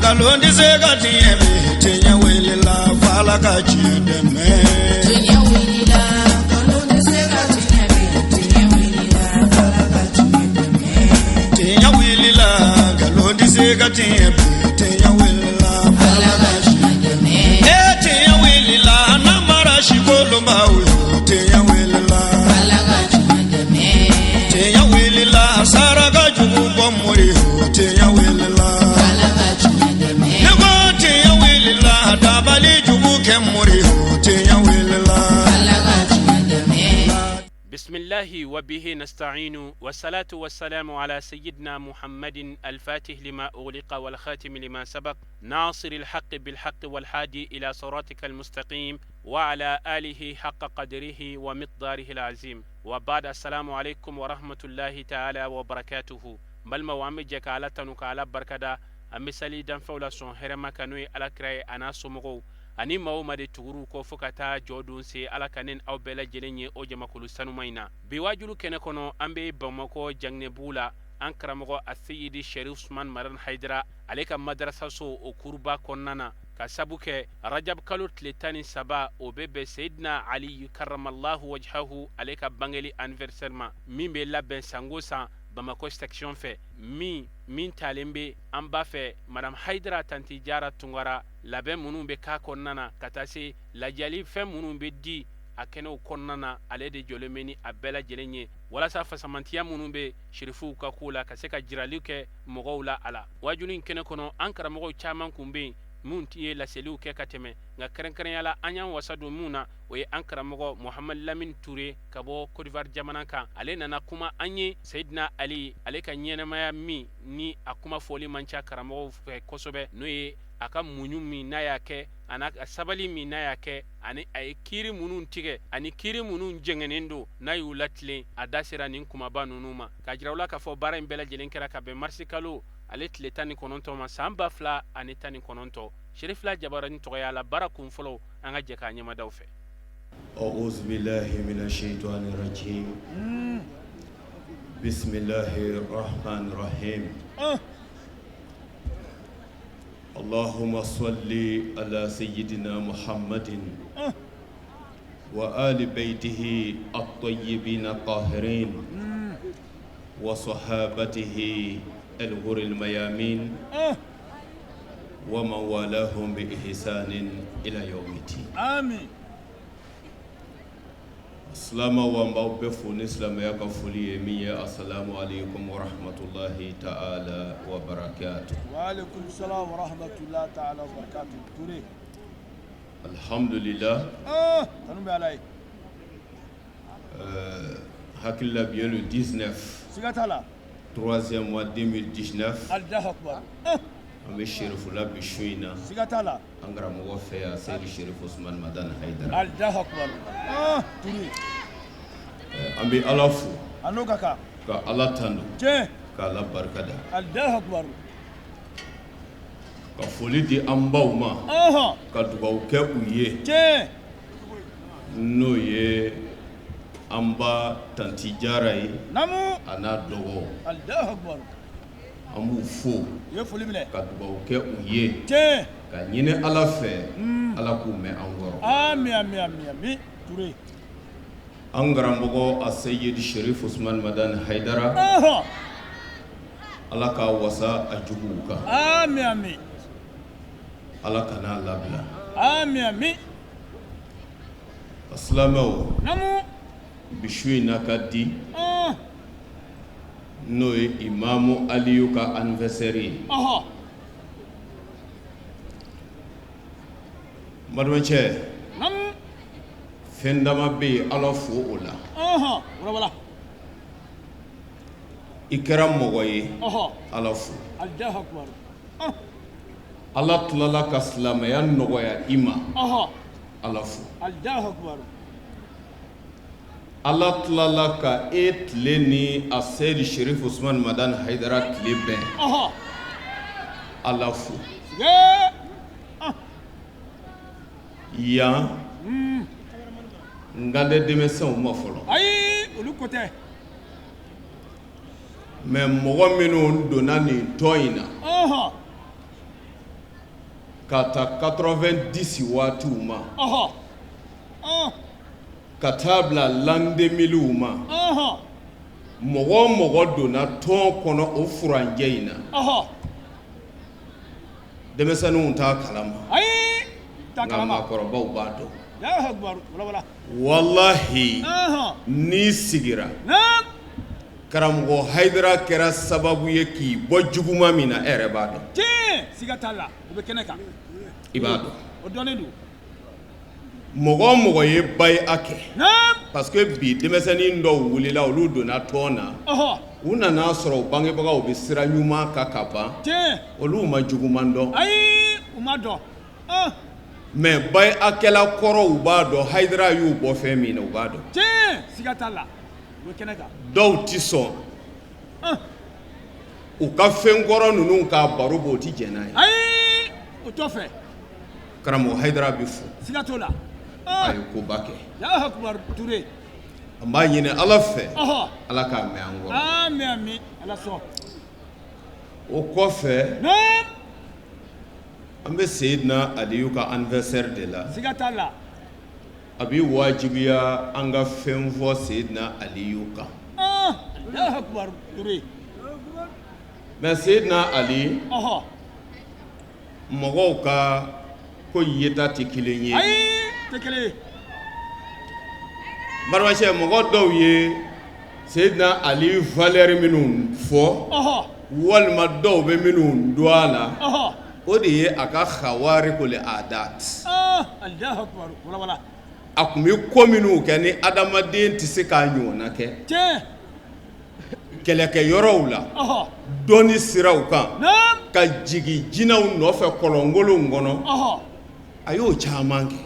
Nkalon tɛ se ka tiɲɛ bi, tiɲɛ wulila f'Ala ka tiɲɛ dɛmɛ. Tiɲɛ wulila, nkalon tɛ se ka tiɲɛ bi, tiɲɛ wulila, f'Ala ka tiɲɛ dɛmɛ. Tiɲɛ wulila, nkalon tɛ se ka tiɲɛ bi, tiɲɛ wulila Ala f'Ala ka tiɲɛ dɛmɛ. E tiɲɛ wulila, namara sikolonbaw yo, tiɲɛ wulila. Ala ka tiɲɛ dɛmɛ. Tiɲɛ wulila, saraka jugu bɔ mori yo, tiɲɛ wulila. Ala ka tiɲɛ dɛmɛ. Ne ko tiɲɛ wulila, dabali jugu kɛ mori yo, tiɲɛ wulila. Ala ka tiɲɛ dɛmɛ. بسم الله وبه نستعين والصلاة والسلام على سيدنا محمد الفاتح لما أغلق والخاتم لما سبق ناصر الحق بالحق والهادي إلى صراطك المستقيم وعلى آله حق قدره ومقداره العظيم وبعد السلام عليكم ورحمة الله تعالى وبركاته. Balimaw, an bɛ jɛ ka Ala tanu, ka Ala barikada. An bɛ sali danfɛnw la sɔn hɛrɛma kan, n'o ye Ala kira ye, a n'a somɔgɔw ani maa o maa de tugur'u kɔ fo ka taa jɔ don se. Ala ka ne aw bɛɛ lajɛlen ye o jamakulu sanuma in na. Bi waajulu kɛnɛ kɔnɔ, an bɛ Bamakɔ Janginɛbugu la, an karamɔgɔ Aseyidi Sherif Usman Maran Hayidara ale ka madarasaso o kuruba kɔnɔna na, ka sabu kɛ Rajab kalo tile 13, o bɛ bɛn Seyidina Ali karamallahu wajhahu ale ka bangeli anniversaire ma, min bɛ labɛn sango san Bamakɔ section fɛ, min talen bɛ an ba fɛ, Madame Hayidara Tanti Jara Tunkara. Labɛn minnu bɛ k'a kɔnɔna na, ka taa se lajali fɛn minnu bɛ di a kɛnɛw kɔnɔna na, ale de jɔlen bɛ ni a bɛɛ lajɛlen ye, walasa fasamantiya minnu bɛ sirifuw ka ko la ka se ka jirali kɛ mɔgɔw la. A la wajulu in kɛnɛ kɔnɔ, an karamɔgɔw caman kun bɛ yen minnu ye laseliw kɛ ka tɛmɛ, nka kɛrɛnkɛrɛnya la, an y'an wasa don min na, o ye an karamɔgɔ Muhamadu Lamini Ture ka bɔ Côte d'Ivoire jamana kan. Ale nana kuma an ye Seyidina Ali ale ka ɲɛnamaya min ni a kuma fɔli man ca karamɔgɔw fɛ kosɛbɛ, n'o ye a ka muɲu min n'a y'a kɛ, a n'a ka sabali min n'a y'a kɛ, ani a ye kiiri minnu tigɛ ani kiiri minnu jɛngɛnnen don n'a y'u latilen. A da sera nin kumaba ninnu ma k'a jira u la k'a fɔ baara in bɛɛ lajɛlen kɛra ka bɛn marisi kalo ale tile 19 ma, san 2019. Serifila Jabarani tɔgɔya la, baara kun fɔlɔ, an ka jɛ k'a ɲɛmadaw fɛ. أعوذ بالله من الشيطان الرجيم بسم الله الرحمن الرحيم اللهم صل على سيدنا محمد وآل بيته الطيبين الطاهرين وصحابته الغر الميامين ومن والاهم بإحسان إلى يوم الدين. Amin. Silamɛw, an b'aw bɛɛ fo ni silamɛya ka foli ye min ye: asalamu aleykum warahmatulahi ta'ala wa barakatu. Wa alaikum salam wa rahmatullahi ta'ala wa barakatuh. Touré. Alhamdulillah. Ah, tanu bɛ Ala ye. Hakili la bi ye le 19 Siga t'a la. troisième mois 2019. Allahu akbar. Ah, An bɛ Serifula bi su in na, siga t'a la. an karamɔgɔ fɛ yan, Seyidu Serif Usumani Madani Hayidara. Allahu akbar. Ah, Touré. An bɛ Ala fo, A n'o ka kan. ka Ala tanu, Tiɲɛ. ka Ala barikada, Allahu akbar. ka foli di an baw ma, Ɔhɔn. ka dugawu kɛ u ye, Tiɲɛ. n'o ye an ba Tanti Jara ye, Namu. a n'a dɔgɔ. Allahu akbar. An b'u fo, U ye foli minɛ. ka dugawu kɛ u ye, Tiɲɛ. ka ɲini Ala fɛ, Ala k'u mɛn an kɔrɔ. Ami ami ami ami. Touré. An karamɔgɔ a Seyidi Sherif Usman Madani Hayidara, Ɔhɔn. Ala k'a wasa a juguw kan. Ami ami. Ala kan'a labila. Ami ami. Silamɛw, Namu. bi su in na ka di, Ah, n'o ye Imamu Aliyu ka anniversaire ye. Ɔhɔn. N balimacɛ, Namu. fɛn dama bɛ yen, Ala fo o la. Ɔhɔn. Wala wala. I kɛra mɔgɔ ye, Ɔhɔn. Ala fo. Allahu akbar. Ah, Ala tilala ka silamɛya nɔgɔya i ma, Ɔhɔn. Ala fo. Allahu akbar. Ala tilala ka e tile ni a Seyidi Sherif Usman Madani Hayidara tile bɛn, Ɔhɔn. Ala fo. Ye. Yan n kan tɛ denmisɛnw ma fɔlɔ. Ayi, olu ko tɛ. Mais mɔgɔ minnu donna nin tɔn in na, Ɔhɔn. Ka ta 90 waatiw ma, ka taa bila l'an 2000 ma, mɔgɔ o mɔgɔ donna tɔn kɔnɔ o furancɛ in na, denmisɛnninw t'a kalama, nka maakɔrɔbaw b'a dɔn. Walahi, n'i sigira, karamɔgɔ Hayidara kɛra sababu ye k'i bɔ juguman min na, e yɛrɛ b'a dɔn. Siga t'a la, o bɛ kɛnɛ kan. I b'a dɔn. O dɔnnen don. Mɔgɔ o mɔgɔ ye bayi'a kɛ, parce que bi denmisɛnnin dɔw wulila, olu donna tɔn na, u nana sɔrɔ u bangebagaw bɛ sira ɲuman kan ka ban, olu ma juguman dɔn. Ayi, u ma dɔn. Mais bayi'akɛla kɔrɔw b'a dɔn Hayidara y'u bɔ fɛn min na, u b'a dɔn. Siga t'a la, o bɛ kɛnɛ kan. Dɔw tɛ sɔn u ka fɛn kɔrɔ ninnu k'a baro bɔ, u tɛ jɛn n'a ye. Ayi, o t'o fɛ. Karamɔgɔ Hayidara bɛ fo. Siga t'o la. A ye koba kɛ. Alahu akibaru Ture. An b'a ɲini Ala fɛ. Ala k'a mɛn an kɔrɔ. Ami ami, Ala sɔn. O kɔfɛ. Naam. An bɛ Seyidina Aliyu ka anniversaire de la. Siga t'a la. A bɛ wajibiya an ka fɛn fɔ Seyidina Aliyu kan. Alahu akibaru Ture. Mais Seyidina Ali. Mɔgɔw ka ko yeta tɛ kelen ye. Ayi, tɛ kelen ye. Balimacɛ, mɔgɔ dɔw ye Seyidina Ali valeur minnu fɔ, walima dɔw bɛ minnu dɔn a la, o de ye a ka khawarikul adat. Alahu akibaru, wala wala. A tun bɛ ko minnu kɛ ni adamaden tɛ se k'a ɲɔgɔnna kɛ. Tiɲɛ. Kɛlɛkɛyɔrɔw la, dɔnni siraw kan, ka jigin jinɛw nɔfɛ kɔlɔnkolonw kɔnɔ, a y'o caman kɛ.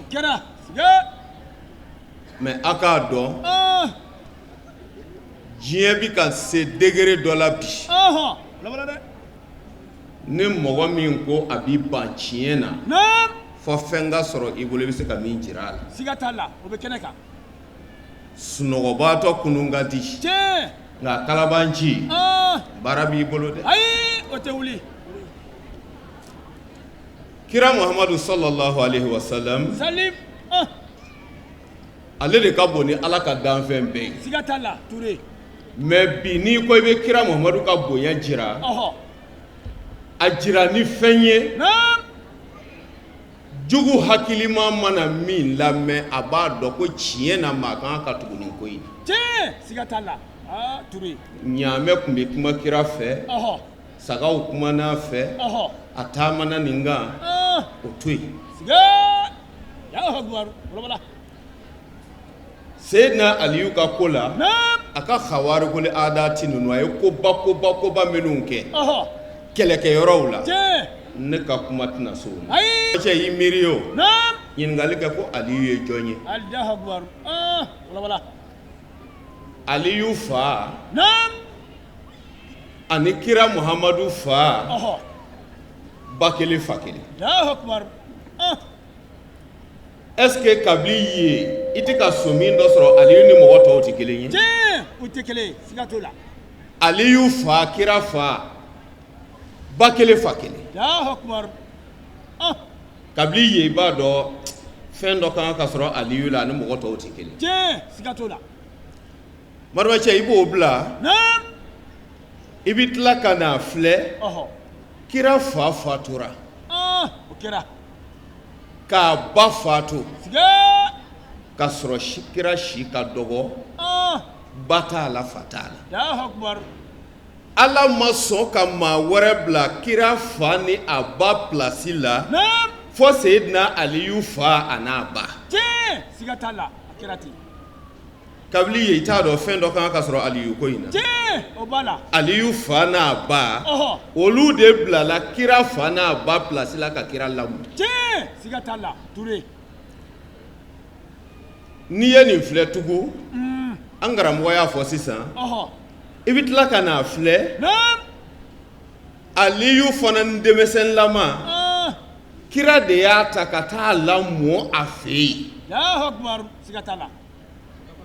Mais a k'a dɔn, diɲɛ bɛ ka se degré dɔ la bi, ni mɔgɔ min ko a b'i ban tiɲɛ na, fo fɛn ka sɔrɔ i bolo i bɛ se ka min jira a la. Siga t'a la, o bɛ kɛnɛ kan. Sunɔgɔbaatɔ kunun ka di, tiɲɛ, nka kalabanci baara b'i bolo dɛ. Ayi, o tɛ wuli. Kira Muhamadu sallallahu alaihi wasallam, salim, ale de ka bon ni Ala ka danfɛn bɛɛ ye. Siga t'a la Ture. Mais bi n'i ko i bɛ kira Muhamadu ka bonya jira, a jira ni fɛn ye. Naam. Jugu hakilima mana min lamɛn, a b'a dɔn ko tiɲɛ na maa kan ka tugu nin ko in. Tiɲɛ, siga t'a la. Aa Ture. Ɲaamɛ tun bɛ kuma kira fɛ, sagaw kumana a fɛ, a taamana nin kan, o to yen. Siga. Alahu akibaru, wala wala. Seyidina Aliyu ka ko la, Naam. a ka khawarikul adati ninnu, a ye koba koba koba minnu kɛ kɛlɛkɛyɔrɔw la. Tiɲɛ. Ne ka kuma tɛna se o ma. Ayi. Cɛ y'i miiri o. Naam. Ɲininkali kɛ ko Aliyu ye jɔn ye? Alahu akibaru. Wala wala. Aliyu fa. Naam. Ani kira Muhamadu fa. Ba kelen fa kelen. Alahu akibaru. Est ce que kabili ye i tɛ ka sɔmi dɔ sɔrɔ Aliyu ni mɔgɔ tɔw tɛ kelen ye? Tiɲɛ, u tɛ kelen ye, siga t'o la. Aliyu fa, kira fa, ba kelen fa kelen. Alahu akibaru. Kabili ye i b'a dɔn fɛn dɔ kan ka sɔrɔ Aliyu la ani mɔgɔ tɔw tɛ kelen. Tiɲɛ, siga t'o la. Marabacɛ, i b'o bila. Naam. I bɛ tila ka n'a filɛ. Kira fa fatura. O kɛra. K'a ba fatu. Siga. K'a sɔrɔ kira si ka dɔgɔ. Ba t'a la, fa t'a la. Alahu akibaru. Ala ma sɔn ka maa wɛrɛ bila kira fa ni a ba place la. Naam. Fo Seyidina Aliyu fa a n'a ba. Tiɲɛ, siga t'a la, a kɛra ten. Kabili ye i t'a dɔn fɛn dɔ kan ka sɔrɔ Aliyu ko in na. Tiɲɛ, o b'a la. Aliyu fa n'a ba. Olu de bilala kira fa n'a ba place la ka kira lamɔ. Tiɲɛ, siga t'a la Ture. N'i ye nin filɛ tugun, an karamɔgɔ y'a fɔ sisan. I bɛ tila ka n'a filɛ. Naam. Aliyu fana ni denmisɛnlama. Kira de y'a ta ka taa lamɔ a fɛ yen. Alahu akibaru, siga t'a la.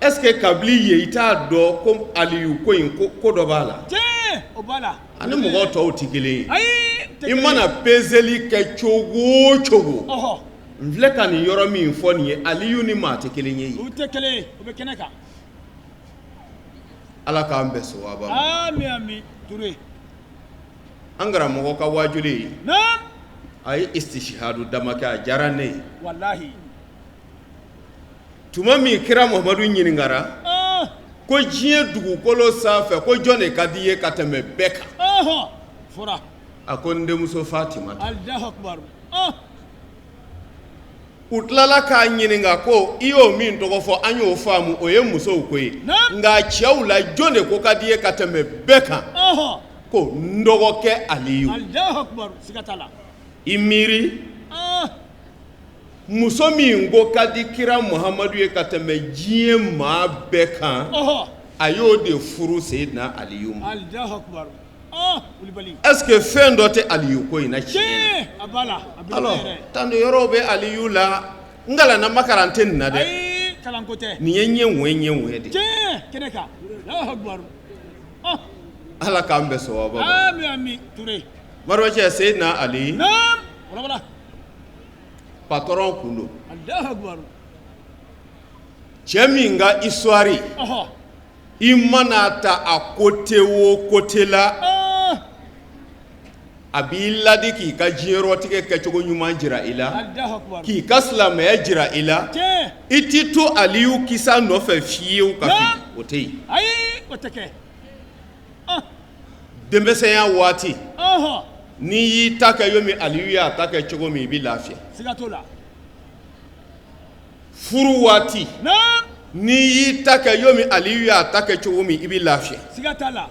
Est ce que kabili ye i t'a dɔn ko Aliyu ko in ko dɔ b'a la? Tiɲɛ, o b'a la. Ani mɔgɔ tɔw tɛ kelen ye. Ayi, I mana peseli kɛ cogo o cogo, n filɛ ka nin yɔrɔ min fɔ nin ye, Aliyu ni maa tɛ kelen ye. U tɛ kelen ye, u bɛ kɛnɛ kan. Ala k'an bɛn sawaba ma. Ami ami, Ture. An karamɔgɔ ka waajuli, a ye istishihadu dama kɛ, a diyara ne ye. Walahi. Tuma min kira Muhamadu ɲininkara ko diɲɛ dugukolo sanfɛ, ko jɔn de ka di i ye ka tɛmɛ bɛɛ kan? Fɔra. A ko n denmuso Fatima. Alahu akubar. U tilala k'a ɲininka ko i y'o min tɔgɔ fɔ, an y'o faamu, o ye musow ko ye, nka cɛw la, jɔn de ko ka di i ye ka tɛmɛ bɛɛ kan? Ko n dɔgɔkɛ Aliyu. Alahu akubar, siga t'a la. I miiri, muso min ko ka di kira Muhamadu ye ka tɛmɛ diɲɛ maa bɛɛ kan, a y'o de furu Seyidina Aliyu ma. Alahu akubar. Kulibali. Est ce que fɛn dɔ tɛ Aliyu ko in na tiɲɛ na? A b'a la. Alors, tan de yɔrɔw bɛ Aliyu la, n kalanna, ma kalan tɛ nin na dɛ. Ayi, kalanko tɛ. Nin ye ɲɛ ŋɔɛ ɲɛ ŋɔɛ de. Tiɲɛ, kɛnɛ kan. Alahu akubar. Ala k'an bɛn sawaba ma. Ami ami, Ture. Marabacɛ, Seyidina Ali. Naam. Wala wala. Patron kun don. Alahu akubar. Cɛ min ka histoire, i mana ta a côté o côté la, a b'i ladi k'i ka diɲɛlatigɛ kɛcogo ɲuman jira i la, k'i ka silamɛya jira i la. I t'i to Aliyu kisa nɔfɛ fiyewu ka fili, o tɛ yen. Ayi, o tɛ kɛ. Denmisɛnya waati, n'i y'i ta kɛ yomi Aliyu y'a ta kɛ cogo min, i bɛ lafiya. Siga t'o la. Furu waati, n'i y'i ta kɛ yomi Aliyu y'a ta kɛ cogo min, i bɛ lafiya. Siga t'a la.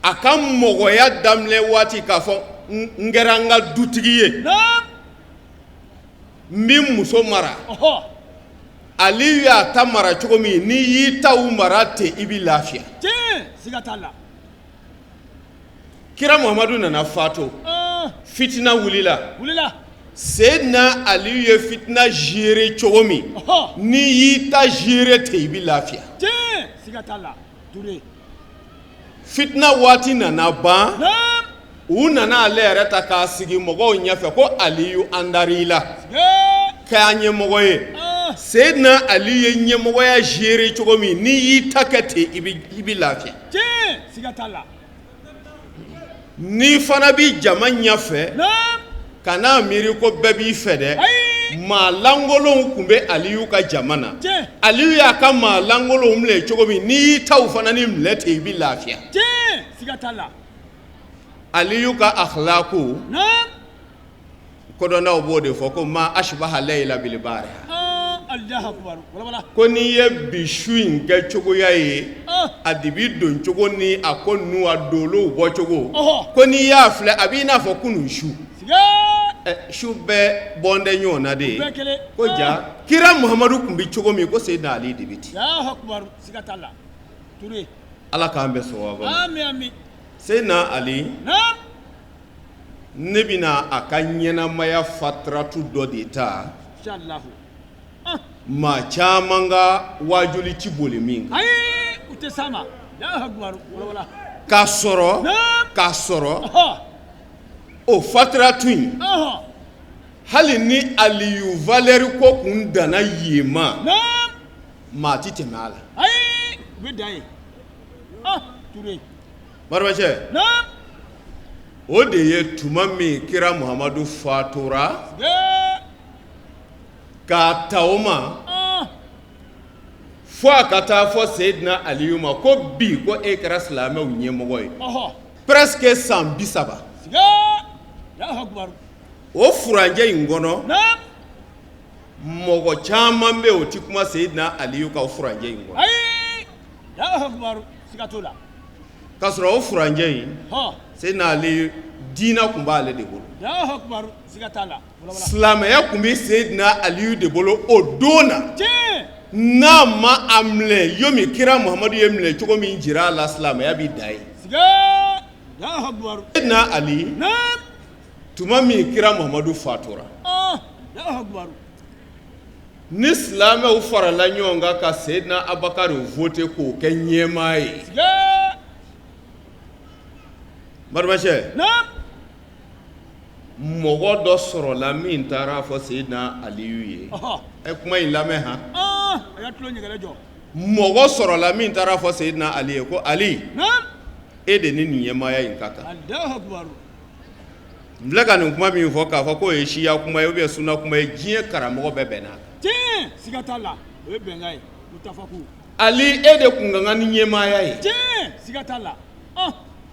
A ka mɔgɔya daminɛ waati, k'a fɔ n kɛra n ka dutigi ye, n bɛ muso mara, Aliyu y'a ta mara cogo min, n'i y'i taw mara ten, i bɛ lafiya. Siga t'a la. Kira Muhamadu nana fatu, fitina wulila. Seyidina Aliyu ye fitina gérer cogo min, n'i y'i ta gérer ten, i bɛ lafiya. Siga t'a la, Ture. Fitina waati nana ban, u nana ale yɛrɛ ta k'a sigi mɔgɔw ɲɛfɛ ko Aliyu an dar'i la k'a ɲɛmɔgɔ ye. Seyidina Aliyu ye ɲɛmɔgɔya gérer cogo min, n'i y'i ta kɛ ten, i bɛ lafiya. Siga t'a la. N'i fana b'i jama ɲɛfɛ, kan'a miiri ko bɛɛ b'i fɛ dɛ. Maa lankolonw tun bɛ Aliyu ka jama na. Aliyu y'a ka maa lankolonw minɛ cogo min, n'i y'i taw fana ni minɛ ten, i bɛ lafiya. Siga t'a la. Aliyu ka akhlaku, kodɔnnaw b'o de fɔ ko ma ashbaha layla bil bariha. Alahu akubar. Wala wala. Ko n'i ye bi su in kɛ cogoya ye, a dibi don cogo ni a ko ninnu a dolow bɔ cogo, ko n'i y'a filɛ, a b'i n'a fɔ kunun su. Su bɛɛ bɔn tɛ ɲɔgɔn na de ye. Ko ja kira Muhamadu tun bɛ cogo min, ko Seyidina Ali de bɛ ten. Alahu akubar. Siga t'a la. Ture. Ala k'an bɛn sawaba ma. Ami ami. Seyidina Ali, ne bɛna a ka ɲɛnamaya fataratu dɔ de ta. Maa caman ka waajuli ti boli min kan. Ayi, u tɛ s'a ma. K'a sɔrɔ o fataratu in, hali ni Aliyu valeur ko kun danna yen ma, maa ti tɛmɛ a la. Ayi, u bɛ dan yen. Ture. Marabacɛ, o de ye tuma min kira Muhamadu fatura, k'a ta o ma fo a ka taa fɔ Seyidina Aliyu ma ko bi ko e kɛra silamɛw ɲɛmɔgɔ ye, presque san 30. O furancɛ in kɔnɔ, mɔgɔ caman bɛ yen, o ti kuma Seyidina Aliyu ka o furancɛ in kɔnɔ. K'a sɔrɔ o furancɛ in, Seyidina Ali diina tun b'ale de bolo. Silamɛya tun bɛ Seyidina Aliyu de bolo o don na. N'a ma a minɛ yomi kira Muhamadu ye minɛ cogo min jira a la, silamɛya bɛ dan yen. Seyidina Ali, tuma min kira Muhamadu fatura, ni silamɛw farala ɲɔgɔn kan ka Seyidina Abubakari voté k'o kɛ ɲɛmaa ye. Barimacɛ, mɔgɔ dɔ sɔrɔla min taara a fɔ Seyidina Aliyu ye, ɛ kuma in lamɛn han, a y'a tulo ɲɛgɛnɛ jɔ, mɔgɔ sɔrɔla min taara a fɔ Seyidina Ali ye ko Ali, e de ni nin ɲɛmaaya in ka kan. N filɛ ka nin kuma min fɔ k'a fɔ k'o ye siya kuma ye ou bien suna kuma ye, diɲɛ karamɔgɔ bɛɛ bɛnna a kan. Tiɲɛ, siga t'a la, o ye bɛnkan ye, mutafaku. Ali, e de kun ka kan ni ɲɛmaaya ye. Tiɲɛ, siga t'a la.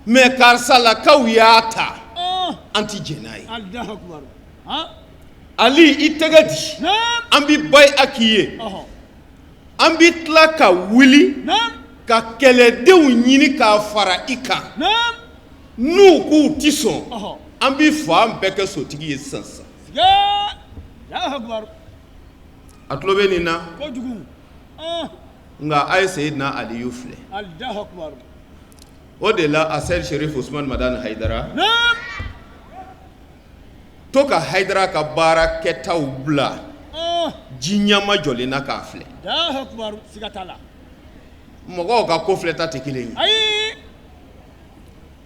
Mais karisalakaw y'a ta, an ti jɛn n'a ye. Ali, i tɛgɛ di, an bɛ bayi'a k'i ye, an bɛ tila ka wuli ka kɛlɛdenw ɲini k'a fara i kan, n'u k'u ti sɔn, an bɛ fan bɛɛ kɛ sotigi ye sisan sisan. A tulo bɛ nin na? Nka a ye Seyidina Aliyu filɛ. O de la Asɛdi Serif Usumani Madani Hayidara to ka Hayidara ka baara kɛtaw bila ji ɲɛma jɔlen na k'a filɛ. Mɔgɔw ka ko filɛta tɛ kelen ye,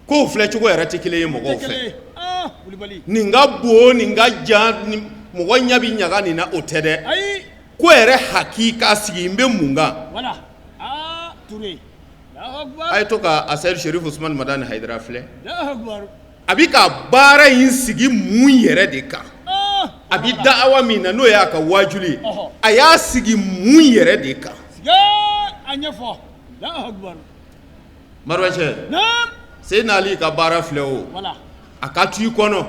kow filɛcogo yɛrɛ tɛ kelen ye mɔgɔw fɛ. Nin ka bon, nin ka jan, mɔgɔ ɲɛ bɛ ɲaga nin na, o tɛ dɛ. Ko yɛrɛ hakika sigi n bɛ mun kan? A ye to ka Asɛdi Serif Usumani Madani Hayidara filɛ, a bɛ ka baara in sigi mun yɛrɛ de kan? A bɛ da'awa min na, n'o y'a ka waajuli ye, a y'a sigi mun yɛrɛ de kan? Maribacɛ, Seyidina Ali ka baara filɛ o, a ka to i kɔnɔ,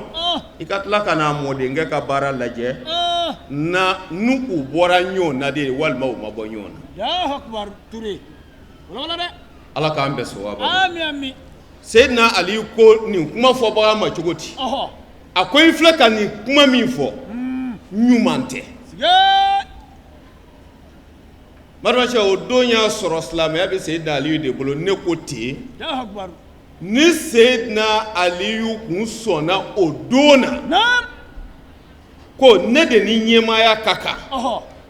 i ka tila ka n'a mɔdenkɛ ka baara lajɛ na, n'u u bɔra ɲɔgɔn na de walima u ma bɔ ɲɔgɔn na. Ala k'an bɛɛ sɔn. Seyidina Ali ko nin kuma fɔbaga ma cogo di? A ko i filɛ ka nin kuma min fɔ, ɲuman tɛ. Maribacɛ, o don y'a sɔrɔ silamɛya bɛ Seyidina Aliyu de bolo. Ne ko ten, ni Seyidina Aliyu kun sɔnna o don na ko ne de ni ɲɛmaaya ka kan,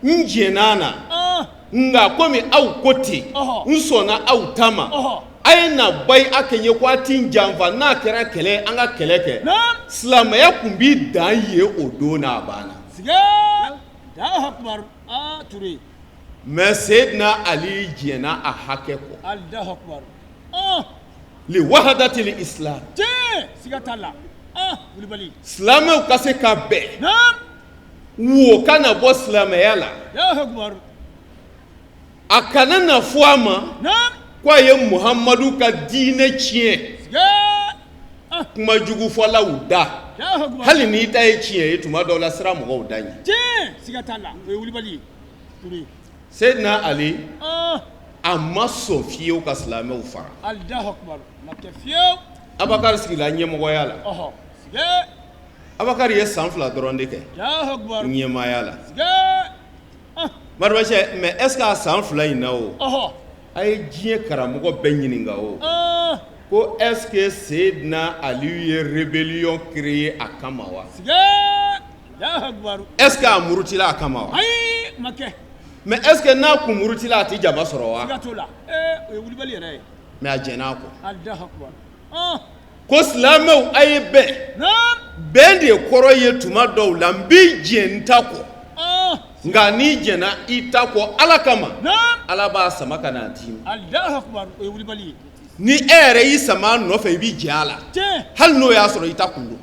n jɛn'a na, nka komi aw ko ten, n sɔnna aw ta ma, a ye na bayi'a kɛ n ye ko a ti n janfa, n'a kɛra kɛlɛ an ka kɛlɛ kɛ, silamɛya kun bi dan yen o don na, a banna. Mais Seyidina Ali jɛnna a hakɛ kɔ li wahadatil islam, silamɛw ka se ka bɛn, wo kana bɔ silamɛya la, a kana na fɔ a ma ko a ye Muhamadu ka diinɛ tiɲɛ, kuma jugufɔlaw da, hali n'i ta ye tiɲɛ ye, tuma dɔw la siran mɔgɔw da ɲɛ. Seyidina Ali a ma sɔn fiyewu ka silamɛw fara. Abakari sigila ɲɛmɔgɔya la. Abakari ye san 2 dɔrɔn de kɛ ɲɛmaaya la. Maribacɛ, mais est ce que a san 2 in na o, a ye diɲɛ karamɔgɔ bɛɛ ɲininka o, ko est ce que Seyidina Aliyu ye rébellion créer a kama wa? Est ce que a murutila a kama wa? Mais est ce que n'a kun murutila a tɛ jama sɔrɔ wa? Mais a jɛn'a kɔ ko silamɛw a ye bɛn. Bɛn de kɔrɔ ye tuma dɔw la n bɛ jɛn n ta kɔ, nka n'i jɛnna i ta kɔ Ala kama, Ala b'a sama ka n'a d'i ma. Ni e yɛrɛ y'i sama a nɔfɛ, i bɛ jɛn a la, hali n'o y'a sɔrɔ i ta kun don.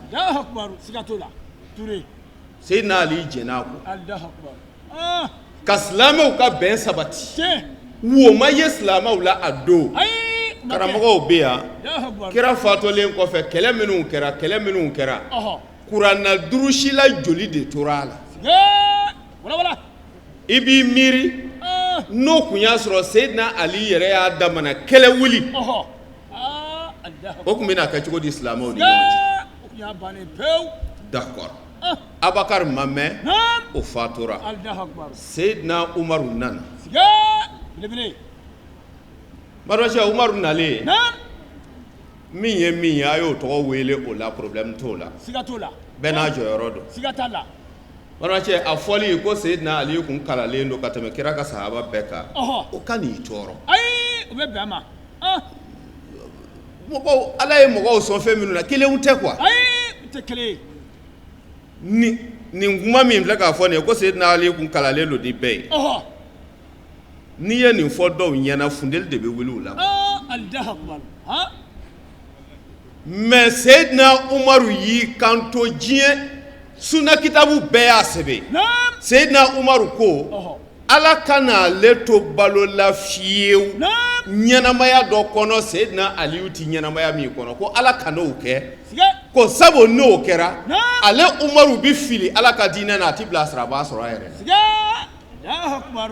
Seyidina Ali jɛn'a kɔ ka silamɛw ka bɛn sabati. Wo ma ye silamɛw la a don. Karamɔgɔw bɛ yan, kira fatolen kɔfɛ, kɛlɛ minnu kɛra, kɛlɛ minnu kɛra, kuranna durusila joli de tora a la? I b'i miiri n'o kun y'a sɔrɔ Seyidina Ali yɛrɛ y'a damana kɛlɛ wuli, o tun bɛna kɛ cogo di silamɛw ni ɲɔgɔn cɛ? D'accord, Abakari ma mɛn o fatura, Seyidina Umaru nana. Maribacɛ, Umaru nalen, min ye min ye, a y'o tɔgɔ wele o la, problème t'o la, bɛɛ n'a jɔyɔrɔ don. Maribacɛ, a fɔli ko Seyidina Ali kun kalanlen don ka tɛmɛ kira ka sahaba bɛɛ kan, o kan'i tɔɔrɔ. Mɔgɔw, Ala ye mɔgɔw sɔn fɛn minnu na, kelenw tɛ quoi. Ayi, u tɛ kelen ye. Nin kuma min filɛ k'a fɔ nin ye ko Seyidina Ali kun kalalen don ni bɛɛ ye. N'i ye nin fɔ dɔw ɲɛna, funteni de bɛ wuli u la. Alahu akubar, han. Mais Seyidina Umaru y'i kanto diɲɛ suna kitabu bɛɛ y'a sɛbɛn. Seyidina Umaru ko Ala kana ale to balo la fiyewu ɲɛnamaya dɔ kɔnɔ Seyidina Aliyu tɛ ɲɛnamaya min kɔnɔ, ko Ala kan'o kɛ, ko sabu n'o kɛra ale Umaru bɛ fili Ala ka diinɛ na, a tɛ bilasirabaa sɔrɔ a yɛrɛ la.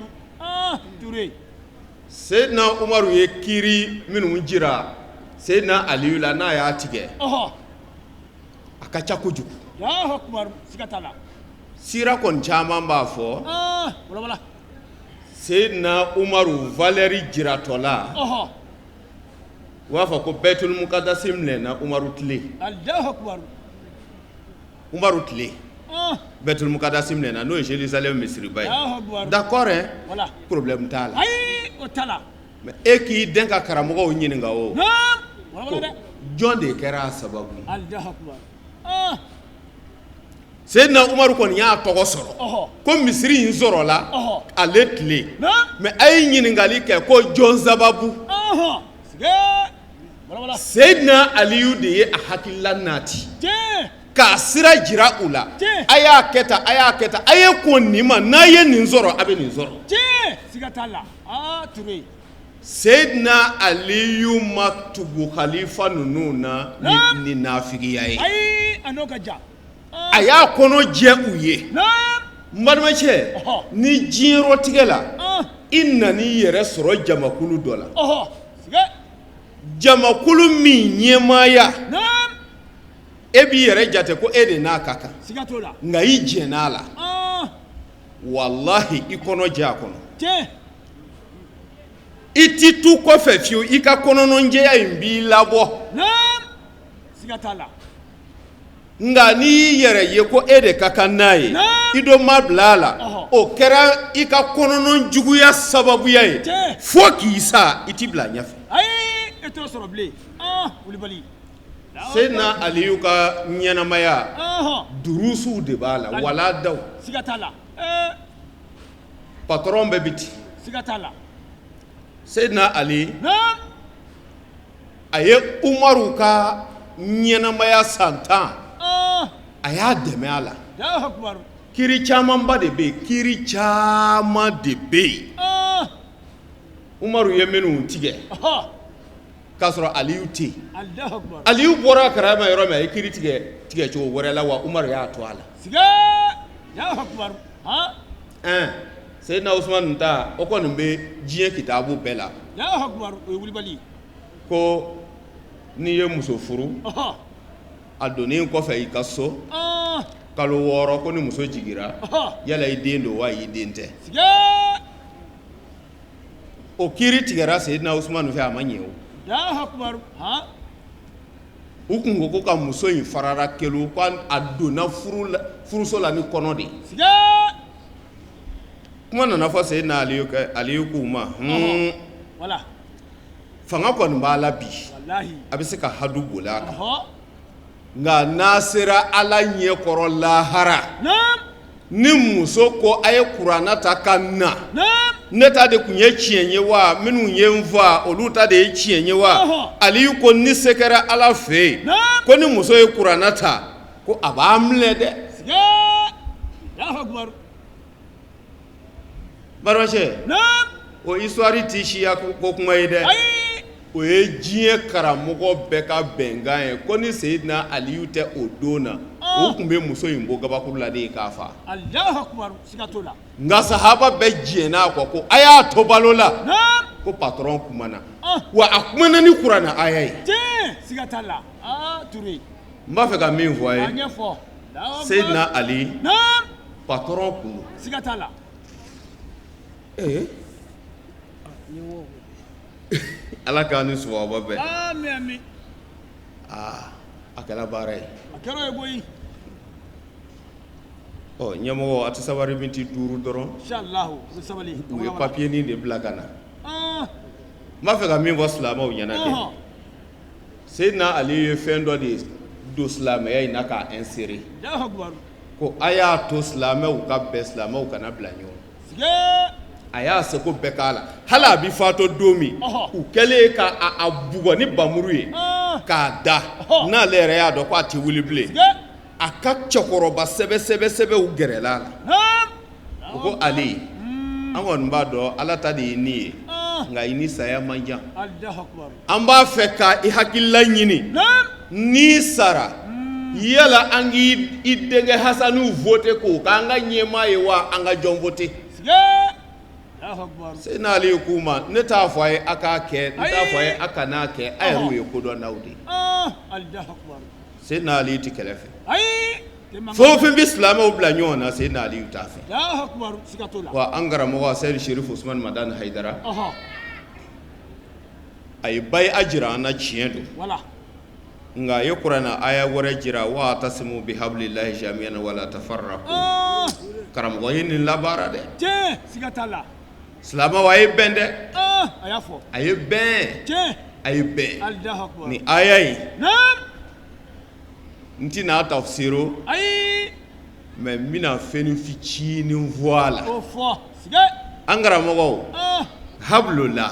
Seyidina Umaru ye kiri minnu jira Seyidina Aliyu la n'a y'a tigɛ, a ka ca kojugu. Sira kɔni caman b'a fɔ Seyidina Umaru valeur jiratɔ la, u b'a fɔ ko Bɛtulmukadasi minɛna Umaru tile, Umaru tile Bɛtulmukadasi minɛna, n'o ye Jérusalem misiriba ye. D'accord hein, problème t'a la. Mais e k'i den ka karamɔgɔw ɲininka o, ko jɔn de kɛra a sababu ye? Seyidina Umaru kɔni y'a tɔgɔ sɔrɔ ko misiri in sɔrɔla ale tile, mais a ye ɲininkali kɛ ko jɔn sababu? Seyidina Aliyu de ye a hakilila nati k'a sira jira u la, a y'a kɛ tan, a y'a kɛ tan, a ye kɔn nin ma, n'a ye nin sɔrɔ a bɛ nin sɔrɔ. Seyidina Aliyu ma tugu halifa ninnu na ni nafigiya ye, a y'a kɔnɔ jɛ u ye. N balimacɛ, ni diɲɛrɔtigɛ la i nan'i yɛrɛ sɔrɔ jamakulu dɔ la, jamakulu min ɲɛmaaya e b'i yɛrɛ jate ko e de n'a ka kan, nka i jɛn'a la, walahi i kɔnɔ jɛ a kɔnɔ, i ti tu kɔfɛ fiyewu, i ka kɔnɔnajɛya in b'i labɔ. Nka n'i y'i yɛrɛ ye ko e de ka kan n'a ye, i dɔ ma bila a la, o kɛra i ka kɔnɔnɔ juguya sababuya ye fo k'i sa, i t'i bila ɲɛfɛ. Seyidina Aliyu ka ɲɛnamaya durusuw de b'a la, waladaw patron bɛɛ bɛ ten. Seyidina Ali a ye Umaru ka ɲɛnamaya san 10, a y'a dɛmɛ a la. Kiri camanba de bɛ yen, kiri caman de bɛ yen Umaru ye minnu tigɛ k'a sɔrɔ Aliyu tɛ yen. Aliyu bɔra a kalama yɔrɔ min, a ye kiri tigɛ tigɛcogo wɛrɛ la, wa Umaru y'a to a la. Seyidina Usumani ta, o kɔni bɛ diɲɛ kitabu bɛɛ la ko n'i ye muso furu, a donnen kɔfɛ i ka so kalo 6, ko ni muso jiginra, yala i den don wa i den tɛ? O kiri tigɛra Seyidina Usumani fɛ, a ma ɲɛ o. U tun ko ko ka muso in farara kelu, ko a donna furuso la ni kɔnɔ de ye. Kuma nana fɔ Seyidina Aliyu, Aliyu k'u ma, fanga kɔni b'a la bi, a bɛ se ka hadu boli a kan, nka n'a sera Ala ɲɛ kɔrɔ lahara, ni muso ko a ye kuranɛ ta ka na, ne ta de tun ye tiɲɛ ye wa minnu ye n fa olu ta de ye tiɲɛ ye wa? Aliyu ko ni se kɛra Ala fɛ yen, ko ni muso ye kuranɛ ta, ko a b'a minɛ dɛ. Balimacɛ, o histoire tɛ siya ko kuma ye dɛ, o ye diɲɛ karamɔgɔ bɛɛ ka bɛnkan ye ko ni Seyidina Aliyu tɛ o don na, u tun bɛ muso in bɔ gabakuru la de ye k'a faa. Nka sahaba bɛɛ jɛnna a kɔ ko a y'a to balo la, ko patron kumana, wa a kumana ni kuranɛ aya ye. N b'a fɛ ka min fɔ a ye, Seyidina Ali patron kun don. Siga t'a la. Ee, Ala k'an ni sawaba bɛn. Ami ami. Aa, a kɛra baara ye. A kɛra ye koyi. Ɔ ɲɛmɔgɔ, a tɛ sabari miniti 5 dɔrɔn. Inshallah, u bɛ sabali. U ye papier nin de bila ka na. N b'a fɛ ka min fɔ silamɛw ɲɛna kɛ. Seyidina Ali ye fɛn dɔ de don silamɛya in na k'a insérer ko a y'a to silamɛw ka bɛn silamɛw kana bila ɲɔgɔn a y'a seko bɛɛ k'a la hali a bɛ fatɔ don min u kɛlen ka a bugɔ ni npanmuru ye k'a da n'ale yɛrɛ y'a dɔn ko a tɛ wuli bilen a ka cɛkɔrɔba sɛbɛ sɛbɛ sɛbɛw gɛrɛla a la u ko Ali an kɔni b'a dɔn Ala ta de ye ni ye nka i ni saya man jan an b'a fɛ ka i hakilila ɲini n'i sara yala an k'i denkɛ Hasanu voter k'o k'an ka ɲɛmaa ye wa an ka jɔn voter Seyidina Ali k'u ma ne t'a fɔ a ye a k'a kɛ n t'a fɔ a ye a kan'a kɛ a yɛrɛw ye kodɔnnaw de ye Seyidina Ali tɛ kɛlɛ fɛ fɛn o fɛn bɛ silamɛw bila ɲɔgɔn na Seyidina Ali t'a fɛ wa an karamɔgɔ Seyidu Serifu Usumani Madani Hayidara a ye bayi'a jira an na tiɲɛ don nka a ye kuranɛ aya wɛrɛ jira wa atasimu bi hablilahi jamian wala tafarraku karamɔgɔ ye nin labaara dɛ silamɛw a ye bɛn dɛ a ye bɛn a ye bɛn nin aya in n tɛna a tafsiru mais n bɛna fɛn fitinin fɔ a la an karamɔgɔw hablula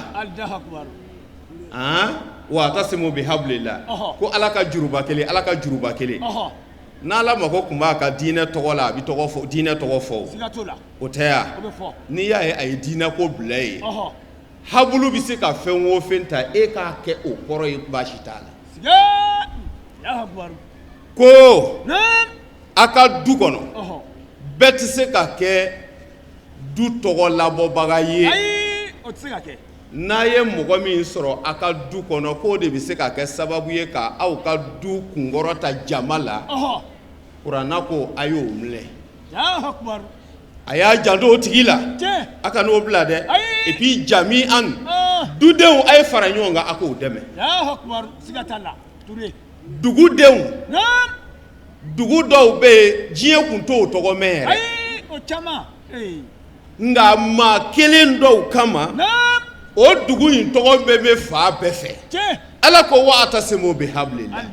wa atasimu bi hablila ko ala ka juruba kelen ala ka juruba kelen n'ala mako tun b'a ka diinɛ tɔgɔ la a bɛ diinɛ tɔgɔ fɔ o tɛ yan n'i y'a ye a ye diinɛ ko bila yen habulu bɛ se ka fɛn o fɛn ta e k'a kɛ o kɔrɔ ye baasi t'a la ko a ka du kɔnɔ bɛɛ tɛ se ka kɛ du tɔgɔ labɔbaga ye n'a ye mɔgɔ min sɔrɔ a ka du kɔnɔ k'o de bɛ se ka kɛ sababu ye ka aw ka du kunkɔrɔta jama la kuranɛ ko a y'o minɛ a y'a janto o tigi la a kana o bila dɛ et puis jamian dudenw a ye fara ɲɔgɔn kan a k'o dɛmɛ dugudenw dugu dɔw bɛ yen diɲɛ tun t'o tɔgɔ mɛn yɛrɛ nka maa kelen dɔw kama o dugu in tɔgɔ bɛ mɛn fan bɛɛ fɛ ala ko wa atasimu bi hablila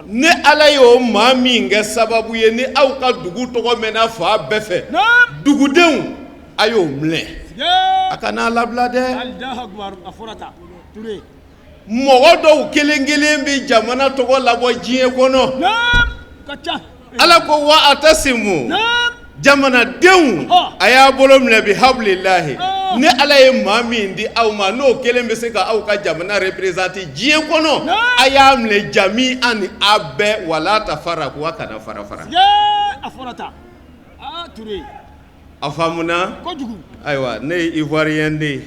ni ala ye o maa min kɛ sababu ye ni aw ka dugu tɔgɔ mɛnna fan bɛɛ fɛ dugudenw a y'o minɛ a kana labila dɛ mɔgɔ dɔw kelen kelen bɛ jamana tɔgɔ labɔ diɲɛ kɔnɔ ala ko wa atasimu jamanadenw a y'a bolo minɛ bi hablilahi ni ala ye maa min di aw ma n'o kelen bɛ se ka aw ka jamana représenter diɲɛ kɔnɔ a y'a minɛ jamian a bɛɛ wala tafaraku a kana fara fara a faamuna ayiwa ne ye ivoirien de ye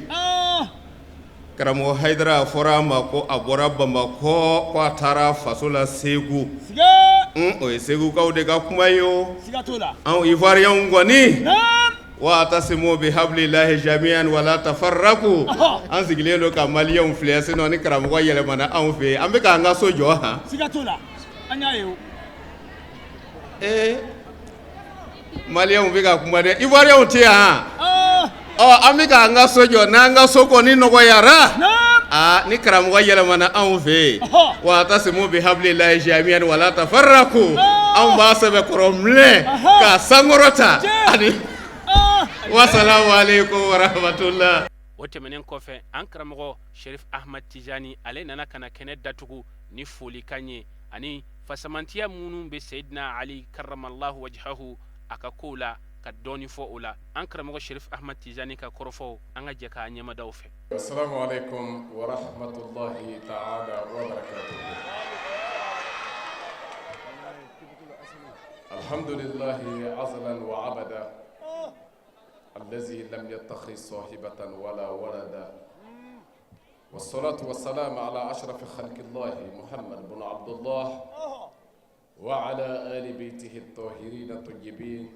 karamɔgɔ hayidara a fɔra a ma ko a bɔra bamakɔ ko a taara faso la segu o ye segukaw de ka kuma ye o anw ivoirienw kɔni wa atasimu bi hablilahi jamian wala tafaraku an sigilen don ka maliyɛnw filɛ sinon ni karamɔgɔ yɛlɛmana anw fɛ yen an bɛ k'an ka so jɔ han ee maliyɛnw bɛ ka kuma dɛ ivoirienw tɛ yan ɔ an bɛ k'an ka so jɔ n'an ka so kɔni nɔgɔyara aa ni karamɔgɔ yɛlɛmana anw fɛ yen wa atasimu bi hablilahi jamian wala tafaraku anw b'a sɛbɛkɔrɔ minɛ k'a sankɔrɔta ani wasalamu aleykum warahmatula. O tɛmɛnen kɔfɛ an karamɔgɔ Sherif Ahmad Tijani ale nana ka na kɛnɛ datugu ni folikan ye ani fasamantiya minnu bɛ Seyidina Ali karamallahu wajahu a ka kow la ka dɔɔni fɔ o la an karamɔgɔ Sherif Ahmad Tijani ka kɔrɔfɔw an ka jɛ k'a ɲɛmada u fɛ. Assalamu alaikum wa rahmatullahi ta'ala wa barakatuhu. Alhamdulillahi azlan wa abada allazi lam yattakhidh sahibatan wala walada. والصلاة والسلام على أشرف خلق الله محمد بن عبد الله وعلى آل بيته الطاهرين الطيبين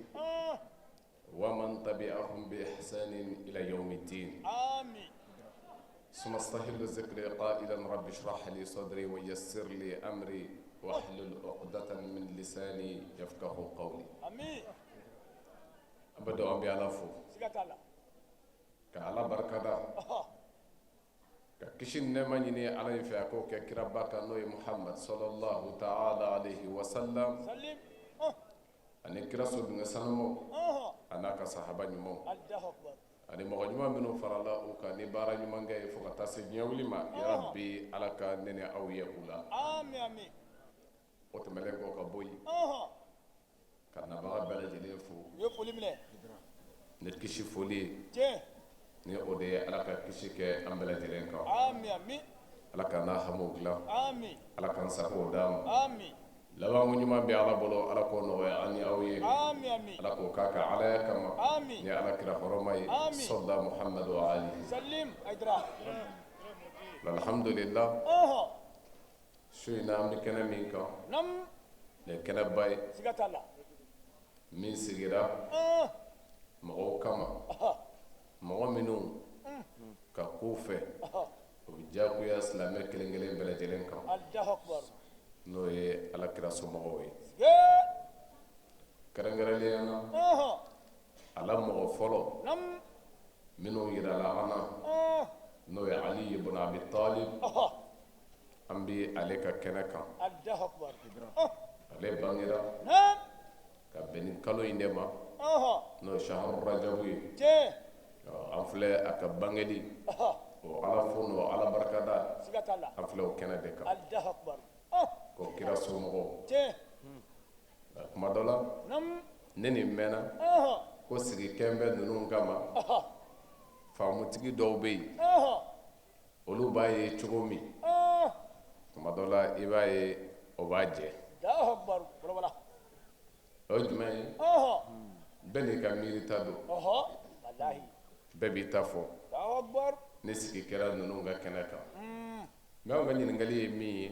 ومن تبعهم بإحسان إلى يوم الدين آمين ثم استهل الذكر قائلا رب اشرح لي صدري ويسر لي أمري واحلل عقدة من لساني يفقه قولي آمين أبدا أبي على فو ka ala barikada ka Ka kisi ni nɛɛma ɲini Ala in fɛ, a k'o kɛ kiraba kan, n'o ye Muhamad sallallahu ta'ala alayhi wa sallam, ani kira sodenkɛ sanumaw, a n'a ka sahaba ɲumanw, ani mɔgɔ ɲuman minnu farala u kan ni baara ɲumankɛ ye fo ka taa se diɲɛ wuli ma. Yarabi, Ala ka ne ni aw ye u la. O tɛmɛnen kɔ ka bɔ yen, ka nabaga bɛɛ lajɛlen fo ni kisi foli ye, ni o de ye Ala ka kisi kɛ an bɛɛ lajɛlen kan. Ala ka n'a hamiw dilan, Ala k'an sagow d'an ma. Labanko ɲuman bɛ Ala bolo, Ala k'o nɔgɔya an ni aw ye. Ala k'o k'a ka Alaya kama ni Ala kira hɔrɔma ye, sɔla Muhamadu wa alihi. Alhamdulillah, su in na, an bɛ kɛnɛ min kan, nin ye kɛnɛba ye min sigira mɔgɔw kama, mɔgɔ minnu ka kow fɛ o bɛ diyagoya silamɛ kelen kelen bɛɛ lajɛlen kan, n'o ye Ala kira somɔgɔw ye, kɛrɛnkɛrɛnnenya na a la mɔgɔ fɔlɔ minnu yirala an na, n'o ye Ali ibn Abi Talib. An bɛ ale ka kɛnɛ kan. Ale bangera ka bɛn ni kalo in de ma, n'o ye Shahru Rajabu ye. An filɛ a ka bangeli o Ala fo n'o Ala barikada, an filɛ o kɛnɛ de kan ko kira somɔgɔw. Kuma dɔ la, ne nin mɛnna ko sigi kɛn bɛ ninnu kama. Faamutigi dɔw bɛ yen, olu b'a ye cogo min, kuma dɔ la i b'a ye o b'a jɛ. O ye jumɛn ye? Bɛɛ n'i ka miirita don, bɛɛ b'i ta fɔ ni sigi kɛra ninnu ka kɛnɛ kan. Mɛ anw ka ɲininkali ye min ye,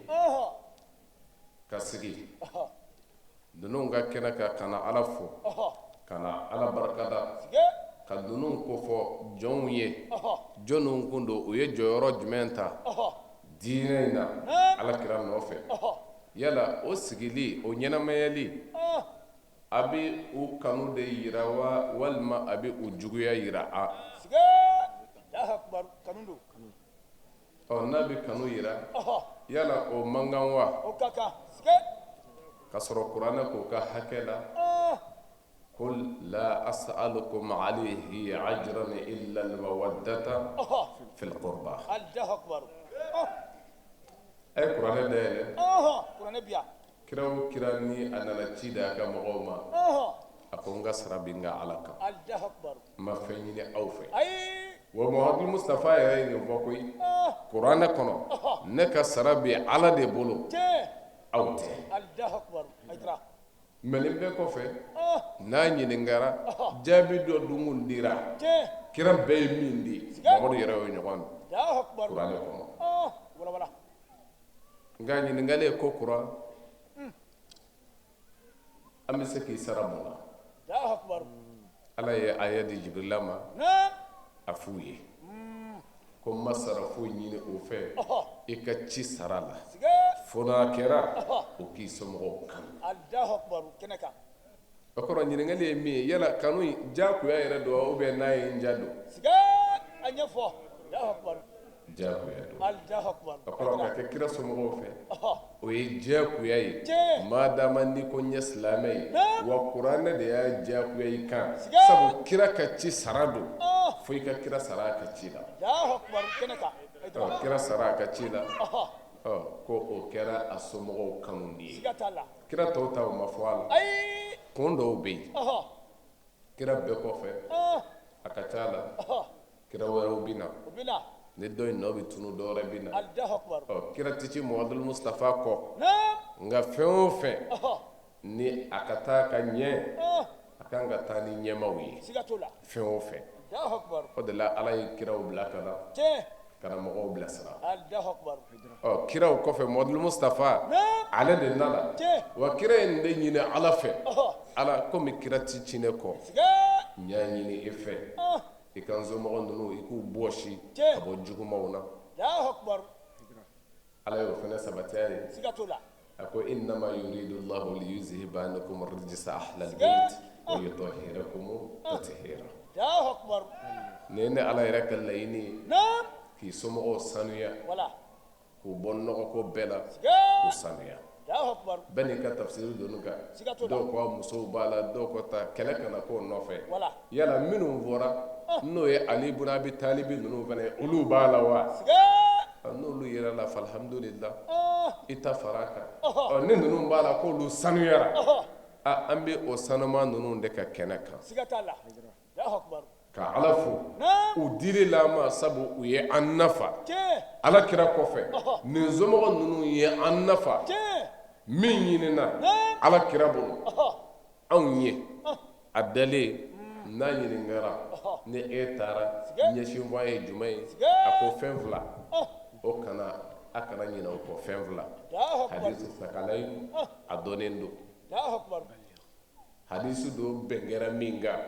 ka sigi ninnu ka kɛnɛ kan ka na Ala fo, ka na Ala barikada, ka ninnu kofɔ jɔnw ye, jɔnniw kun don, u ye jɔyɔrɔ jumɛn ta diinɛ in na Ala kira nɔfɛ, yala o sigili, o ɲɛnamayali, a bɛ u kanu de yira wa, walima a bɛ u juguya yira? A ɔ, n'a bɛ kanu yira, yala o man kan wa, ka sɔrɔ kuranɛ k'o ka hakɛ la: قل لا أسألكم عليه أجرا إلا المودة في القربى؟ A ye kuranɛ dayɛlɛ. Kira o kira, ni a nana ci da a ka mɔgɔw ma, a ko: n ka sara bi n ka Ala kan, n ma fɛn ɲini aw fɛ. Wa Muhamadu Mustafa yɛrɛ ye nin fɔ koyi kuranɛ kɔnɔ: ne ka sara bi Ala de bolo, aw tɛ. Mɛ nin bɛɛ kɔfɛ, n'a ɲininkara, jaabi dɔ dun dira. Kira bɛɛ ye min di, Mamadu yɛrɛ y'o ɲɔgɔn kuranɛ kɔnɔ. Nka ɲininkali ye ko kura, an bɛ se k'i sara mun na? Ala ye aya di Jibirila ma, a f'u ye ko n ma sara foyi ɲini o fɛ i ka ci sara la, fo n'a kɛra o k'i somɔgɔw kanu. O kɔrɔ, ɲininkali ye min ye, yala kanu in diyagoya yɛrɛ don wa, ou bien n'a ye n ja don? Diyagoya don. O kɔrɔ, ka kɛ kira somɔgɔw fɛ, o ye diyagoya ye. Maadama n'i ko n ye silamɛ ye, wa kuranɛ de y'a diyagoya i kan, sabu kira ka ci sara don, fo i ka kira sara a ka ci la. Ɔ, kira sara a ka ci la, ɔ, ko o kɛra a somɔgɔw kanu de ye. Kira tɔw ta, o ma fɔ a la. Kun dɔw bɛ yen, kira bɛɛ kɔfɛ, a ka ca la kira wɛrɛw bɛ na, ni dɔ in nɔ bɛ tunu, dɔ wɛrɛ bɛ na. Ɔ, kira tɛ ci Muhamadu Mustafa kɔ, nka fɛn o fɛn ni a ka taa ka ɲɛ, a kan ka taa ni ɲɛmaw ye fɛn o fɛn. O de la Ala ye kiraw bila ka na, ka na mɔgɔw bilasira. Ɔ, kiraw kɔfɛ, Muhamadu Mustafa, ale de nana. Wa kira in de ɲini Ala fɛ: Ala, komi kira ti ci ne kɔ, n y'a ɲini e fɛ, i ka n somɔgɔ ninnu, i k'u bɔsi ka bɔ jugumaw na. Ala y'o fana sabati a ye. A ko: إنما يريد الله ليذهب عنكم الرجس أهل البيت ويطهركم تطهيرا. Nin ye ne Ala yɛrɛ ka laɲini ye. K'i somɔgɔw sanuya, k'u bɔ nɔgɔko bɛɛ la, k'u sanuya. Bɛɛ n'i ka tafsiri don kan, dɔw ko musow b'a la, dɔw ko ta kɛlɛ kana k'o nɔfɛ. Yala minnu fɔra n'o ye Ali ibn Abi Talib ninnu fana ye, olu b'a la wa? N'olu yɛrɛ la, alhamdulillah, i ta fara a kan. Ɔ ni ninnu b'a la k'olu sanuyara, an bɛ o sanuma ninnu de ka kɛnɛ kan. Ka Ala fo u dili la an ma, sabu u ye an nafa Ala kira kɔfɛ. Nin somɔgɔ ninnu ye an nafa min ɲinina Ala kira bolo anw ye, a dalen n'a ɲininkara ni e taara ɲɛsinfɔ ye jumɛn ye, a ko fɛn fila, o kana a kana ɲinɛ o kɔ, fɛn fila. Hadisu sakalayi a dɔnnen don, hadisu don bɛn kɛra min kan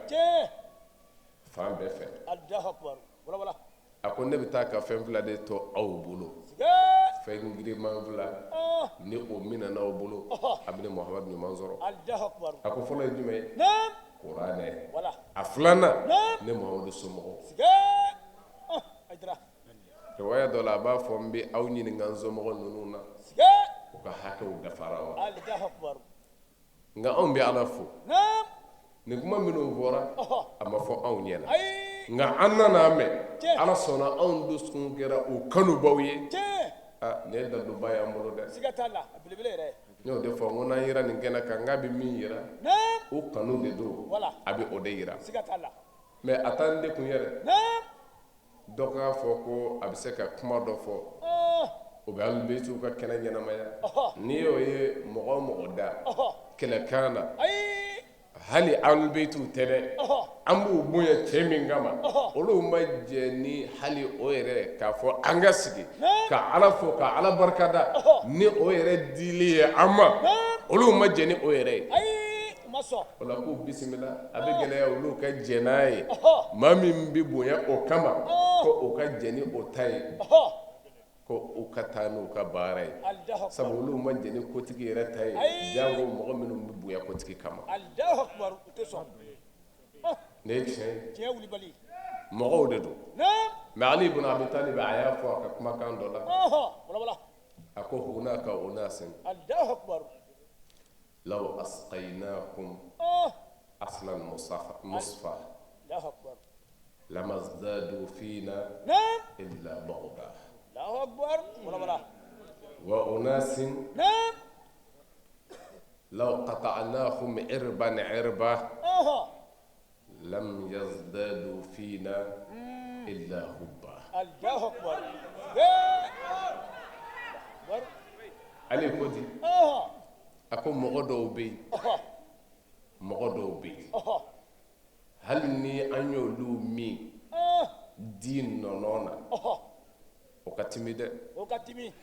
fan bɛɛ fɛ. A ko ne bɛ taa ka fɛn fila de to aw bolo, fɛn giriman fila, ni o minɛna aw bolo, a bɛ ne Muhamadu ɲuman sɔrɔ. A ko fɔlɔ ye jumɛn ye? Kuranɛ. A filanan, ne Muhamadu somɔgɔw. Riwaya dɔ la, a b'a fɔ n bɛ aw ɲininka n somɔgɔ ninnu na, u ka hakɛw dafara wa? Nka anw bɛ Ala fo, nin kuma minnu fɔra, a ma fɔ anw ɲɛna, nka an nana a mɛn. Ala sɔnna, anw dusukun kɛra u kanubaw ye. Nin ye daliluba y'an bolo dɛ. N y'o de fɔ, n ko n'an yera nin kɛnɛ kan, n k'a bɛ min jira, u kanu de don, a bɛ o de jira. Mais a t'an de kun yɛrɛ. Dɔ k'a fɔ ko a bɛ se ka kuma dɔ fɔ, o bɛ Ahlul-Baytiw ka kɛnɛ ɲɛnamaya. N'i y'o ye mɔgɔ o mɔgɔ da kɛlɛkan na, hali Ahlul-Baytiw tɛ dɛ, an b'u bonya cɛ min kama, olu ma jɛ ni hali o yɛrɛ k'a fɔ an ka sigi ka Ala fo ka Ala barikada ni o yɛrɛ dili ye an ma, olu ma jɛ ni o yɛrɛ ye. O la k'u bisimila, a bɛ gɛlɛya olu ka jɛn n'a ye. Maa min bɛ bonya o kama, ko o ka jɛn ni o ta ye, ko u ka taa n'u ka baara ye, sabu olu ma jɛn ni kotigi yɛrɛ ta ye, janko mɔgɔ minnu bɛ bonya kotigi kama. Nin ye tiɲɛ ye, mɔgɔw de don. Mais Ali ibn Abi Talib, a y'a fɔ a ka kumakan dɔ la, a ko hunaka unasun law asqaynahum aslan musfa lamazdadu fina illa bughda wa unasin law qata'nahum irban irba lam yazdadu fina illa hubba. Ale ko di, a ko mɔgɔ dɔw bɛ yen, mɔgɔ dɔw bɛ yen, hali ni an y'olu min di nɔnɔ na, o ka timi dɛ.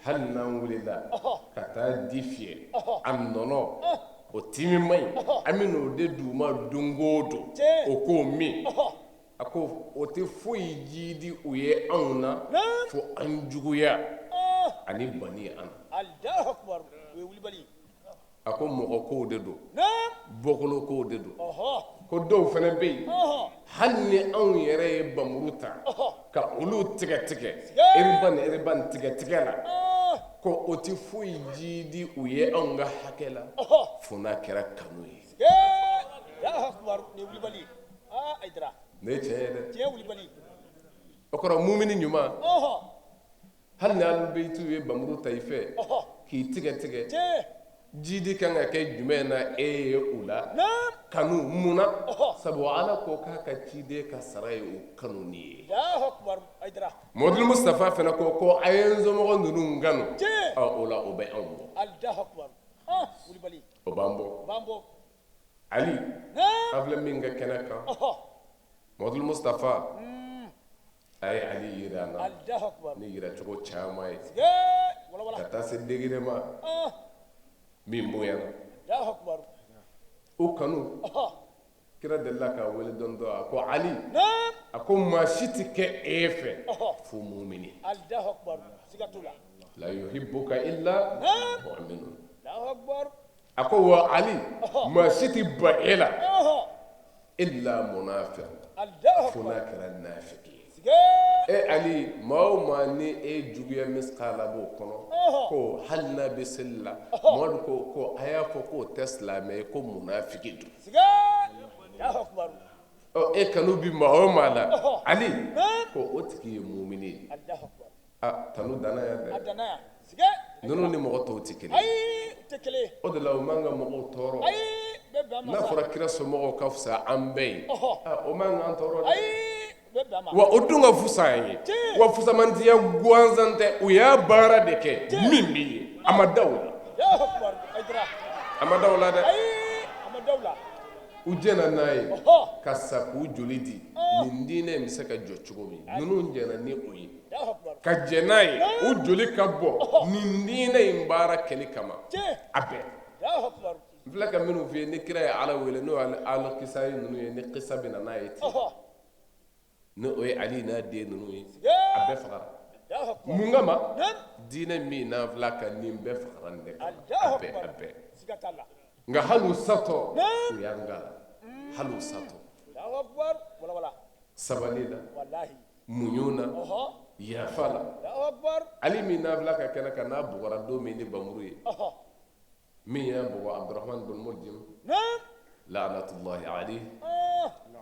Hali n'an wulila ka taa di fiyɛ a nɔnɔ, o timi man ɲi, an bɛ n'o de d'u ma don o don, o k'o min. A ko o tɛ foyi jiidi u ye anw na fo an juguya ani banni an na. A ko mɔgɔ kow de don, bɔkolo kow de don. Ko dɔw fana bɛ yen, hali ni anw yɛrɛ ye bamuru ta ka olu tigɛ tigɛ iriban iriban tigɛ tigɛ la, ko o tɛ foyi jiidi u ye anw ka hakɛ la fo n'a kɛra kanu ye. Nin ye tiɲɛ ye dɛ. O kɔrɔ, mumini ɲuman, hali ni Ahlul-Baytiw ye bamuru ta i fɛ k'i tigɛ tigɛ, jidi kan ka kɛ jumɛn na e ye u la? Kanu. Mun na? Sabu Ala ko k'a ka ciden ka sara ye o kanuni ye. Mamadu Mustafa fana ko ko a ye n somɔgɔ ninnu kanu. O la, o bɛ anw bɔ, o b'an bɔ. Ali, an filɛ min ka kɛnɛ kan, Mamadu Mustafa a ye Ali yira an na ni yiracogo caman ye, ka taa se degré ma min bonyana o kanu. Kira delila k'a wele don dɔ, a ko Ali, a ko maa si tɛ kɛ e fɛ fo mumini, la yuhibbuka illa mu'minun. A ko wa Ali, maa si tɛ ban e la illa munafiq, fo n'a kɛra nafiki ye. E Ali, maa o maa ni e juguya misikala b'o kɔnɔ, ko hali n'a bɛ seli la, Mamadu ko a y'a fɔ k'o tɛ silamɛ ye, ko munafiki don. Ɔ e kanu bi maa o maa la, Ali, ko o tigi ye mumini ye. A tanu danna yan dɛ. Ninnu ni mɔgɔ tɔw tɛ kelen ye. O de la o man ka mɔgɔw tɔɔrɔ. N'a fɔra kira somɔgɔw ka fisa an bɛɛ ye, o man k'an tɔɔrɔ dɛ. Wa o dun ka fisa an ye. Wa fusamantiya gansan tɛ, u y'a baara de kɛ min bɛ ye, a ma da u la. A ma da u la dɛ. U jɛnna n'a ye ka sa k'u joli di nin diinɛ in bɛ se ka jɔ cogo min, ninnu jɛnna ni o ye ka jɛn n'a ye u joli ka bɔ nin diinɛ in baara kɛli kama a bɛɛ. N filɛ ka minnu f'i ye, ni kira ye Ala wele n'o ye alikisa ninnu ye, ni kisa bɛ na n'a ye ten, ni o ye Ali n'a den ninnu ye, a bɛɛ fagara mun kama? Diinɛ min n'an filɛ ka nin bɛɛ fagara nin de kama, a bɛɛ, a bɛɛ. Nka hali u satɔ u y'an kalan, hali u satɔ sabali la, muɲu na, yafa la. Ali min n'a filɛ ka kɛnɛ kan, n'a bugɔra don min ni bamuru ye, min y'a bugɔ Abdurahman bin Muljim laanatullahi alayhi,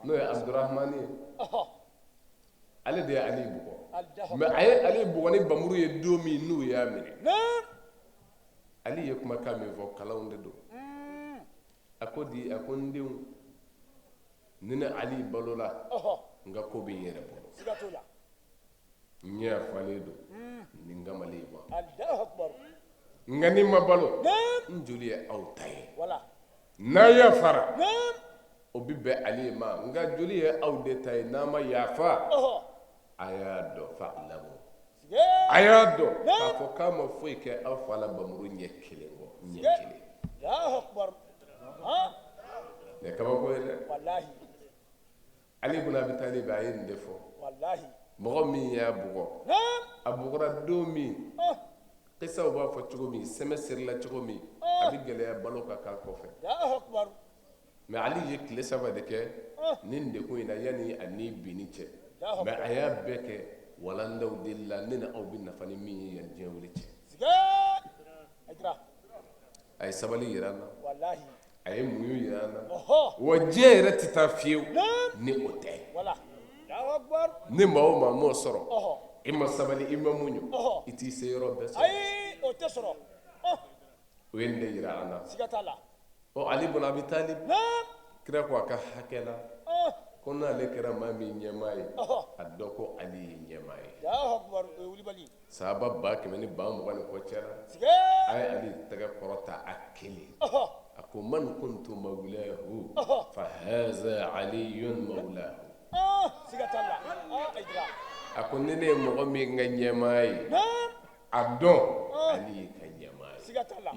n'o ye Abdurahman ye, ale de ye Ali bugɔ. Mais a ye Ali bugɔ ni bamuru ye don min n'u y'a minɛ, Ali ye kumakan min fɔ, kalanw de don. A ko di, a ko n denw, ni ne Ali balola, n ka ko bɛ n yɛrɛ bolo, n yafalen don nin kamalen ma, nka ni n ma balo, n joli ye aw ta ye. N'a yafara, o bɛ bɛn Ali ma, nka joli ye aw de ta ye, n'a ma yafa, a y'a dɔn fa'lamu, a y'a dɔn k'a fɔ k'a ma foyi kɛ aw fa la bamuru ɲɛ kelen kɔ, ɲɛ kelen. Nin ye kabako ye dɛ. Ali ibn Abi Talib a ye nin de fɔ. Mɔgɔ min y'a bugɔ, a bugɔra don min, kisaw b'a fɔ cogo min, sɛmɛ sirila cogo min, a bɛ gɛlɛya balo ka k'a kɔfɛ. Mais Ali ye tile saba de kɛ nin degun in na yanni a ni binni cɛ. Mais a y'a bɛɛ kɛ walandaw de la, ne ni aw bɛ nafa ni min ye yan diɲɛ wuli cɛ. A ye sabali yira an na, a ye muɲu yira an na, wa diɲɛ yɛrɛ tɛ taa fiyewu ni o tɛ. Ni maa o maa m'o sɔrɔ, i ma sabali, i ma muɲu, i t'i se yɔrɔ bɛɛ sɔrɔ. O ye nin de yira an na. Ɔ Ali bun Abi Talib, kira ko a ka hakɛ la ko n'ale kɛra maa min ɲɛmaa ye, a dɔn ko Ali ye ɲɛmaa ye. Sahaba 120,000 ni kɔ cɛla, a ye Ali tɛgɛ kɔrɔta a kelen, a ko man kuntu mawulahu fa haza aliyun mawulahu. A ko ni ne ye mɔgɔ min ka ɲɛmaa ye, a dɔn Ali y'i ka ɲɛmaa ye.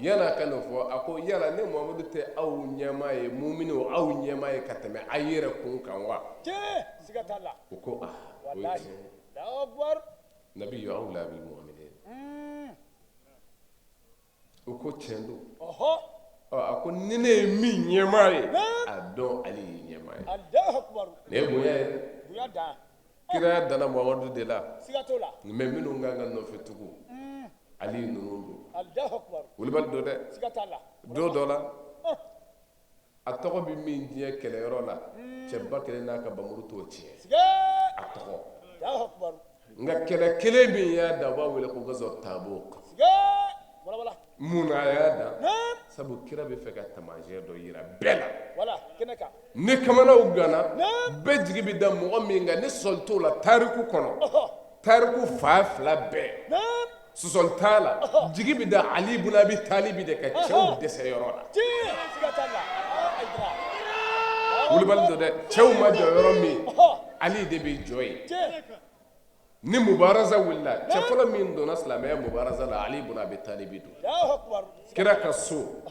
Yala ka n'o fɔ, a ko yala ne Muhamadu tɛ aw ɲɛmaa ye, muminiw aw ɲɛmaa ye ka tɛmɛ a yɛrɛ kun kan wa? U ko ah, o ye tiɲɛ ye. Nabiyu awla bil muminin. U ko tiɲɛ don. Ɔ a ko ni ne ye min ɲɛmaa ye, a dɔn Ali y'i ɲɛmaa ye. Nin ye bonya ye dɛ. Kiraya danna Muhamadu de la, mais minnu kan ka nɔfɛ tugu Ali ninnu don. Wulibali don dɛ. Don dɔ la, a tɔgɔ bɛ min diɲɛ kɛlɛyɔrɔ la, cɛ 1000 n'a ka bamuru t'o tiɲɛ a tɔgɔ. Nka kɛlɛ kelen min y'a dan, u b'a wele ko gazwatu Tabuk. Mun na a y'a dan? Sabu kira bɛ fɛ ka taamasiyɛn dɔ yira bɛɛ la. Ni kamanaw ganna, bɛɛ jigi bɛ da mɔgɔ min kan, ni sɔsɔli t'o la tariku kɔnɔ, tariku fan fila bɛɛ sɔsɔli t'a la, jigi bɛ da Ali ibn Abi Talib de kan cɛw dɛsɛ yɔrɔ la. Wulibali don dɛ, cɛw ma jɔ yɔrɔ min, Ali de bɛ jɔ yen. Ni mubaraza wulila, cɛ fɔlɔ min donna silamɛya mubaraza la, Ali ibn Abi Talib don. Kira ka so,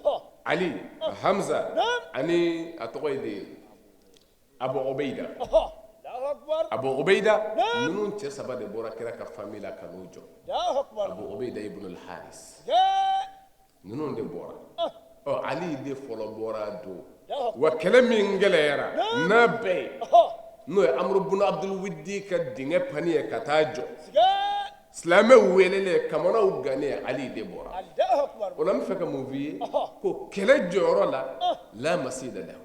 Ali, Hamza ani a tɔgɔ ye de Abu Ubayida. Abu Ubayida, ninnu cɛ saba de bɔra kira ka famille la ka n'u jɔ. Abu Ubayida ibn al-Haris. Ninnu de bɔra. Ɔ Ali de fɔlɔ bɔra a don. Wa kɛlɛ min gɛlɛyara n'a bɛɛ ye. N'o ye Amuru bunu Abdul Wudi ka dingɛ panni ye ka taa jɔ. Silamɛw welelen, kamanaw gannen, Ali de bɔra. O la n bɛ fɛ ka mun f'i ye? Ko kɛlɛ jɔyɔrɔ la, la masila lahu.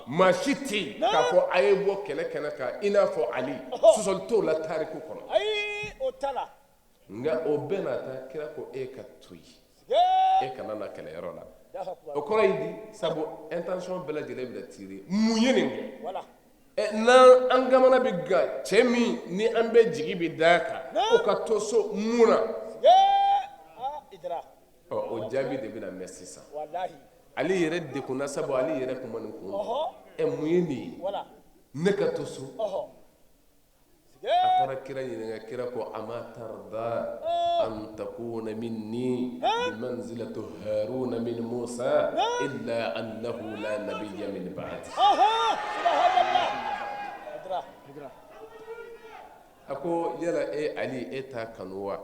Maa si tɛ yen k'a fɔ a ye bɔ kɛlɛ kɛnɛ kan i n'a fɔ Ali, sɔsɔli t'o la tariku kɔnɔ. Ayi, o t'a la. Nka o bɛɛ n'a ta, kira ko e ka to yen, e kana na kɛlɛyɔrɔ la. O kɔrɔ ye di? Sabu intention bɛɛ lajɛlen bɛna tirer. Mun ye nin kɛ? N'an an kamana bɛ gan cɛ min ni an bɛɛ jigi bɛ d'a kan, o ka to so mun na? Ɔ, o jaabi de bɛna mɛn sisan. Ale yɛrɛ degunna sabu ale yɛrɛ tun ma nin kun dɔn. Ɛ, mun ye nin ye? Ne ka to so? A taara kira ɲininka, kira ko ama tarda an takuna minni bi manzilati haruna min musa illa annahu la nabiyya min ba'di. A ko yala e Ali, e t'a kanu wa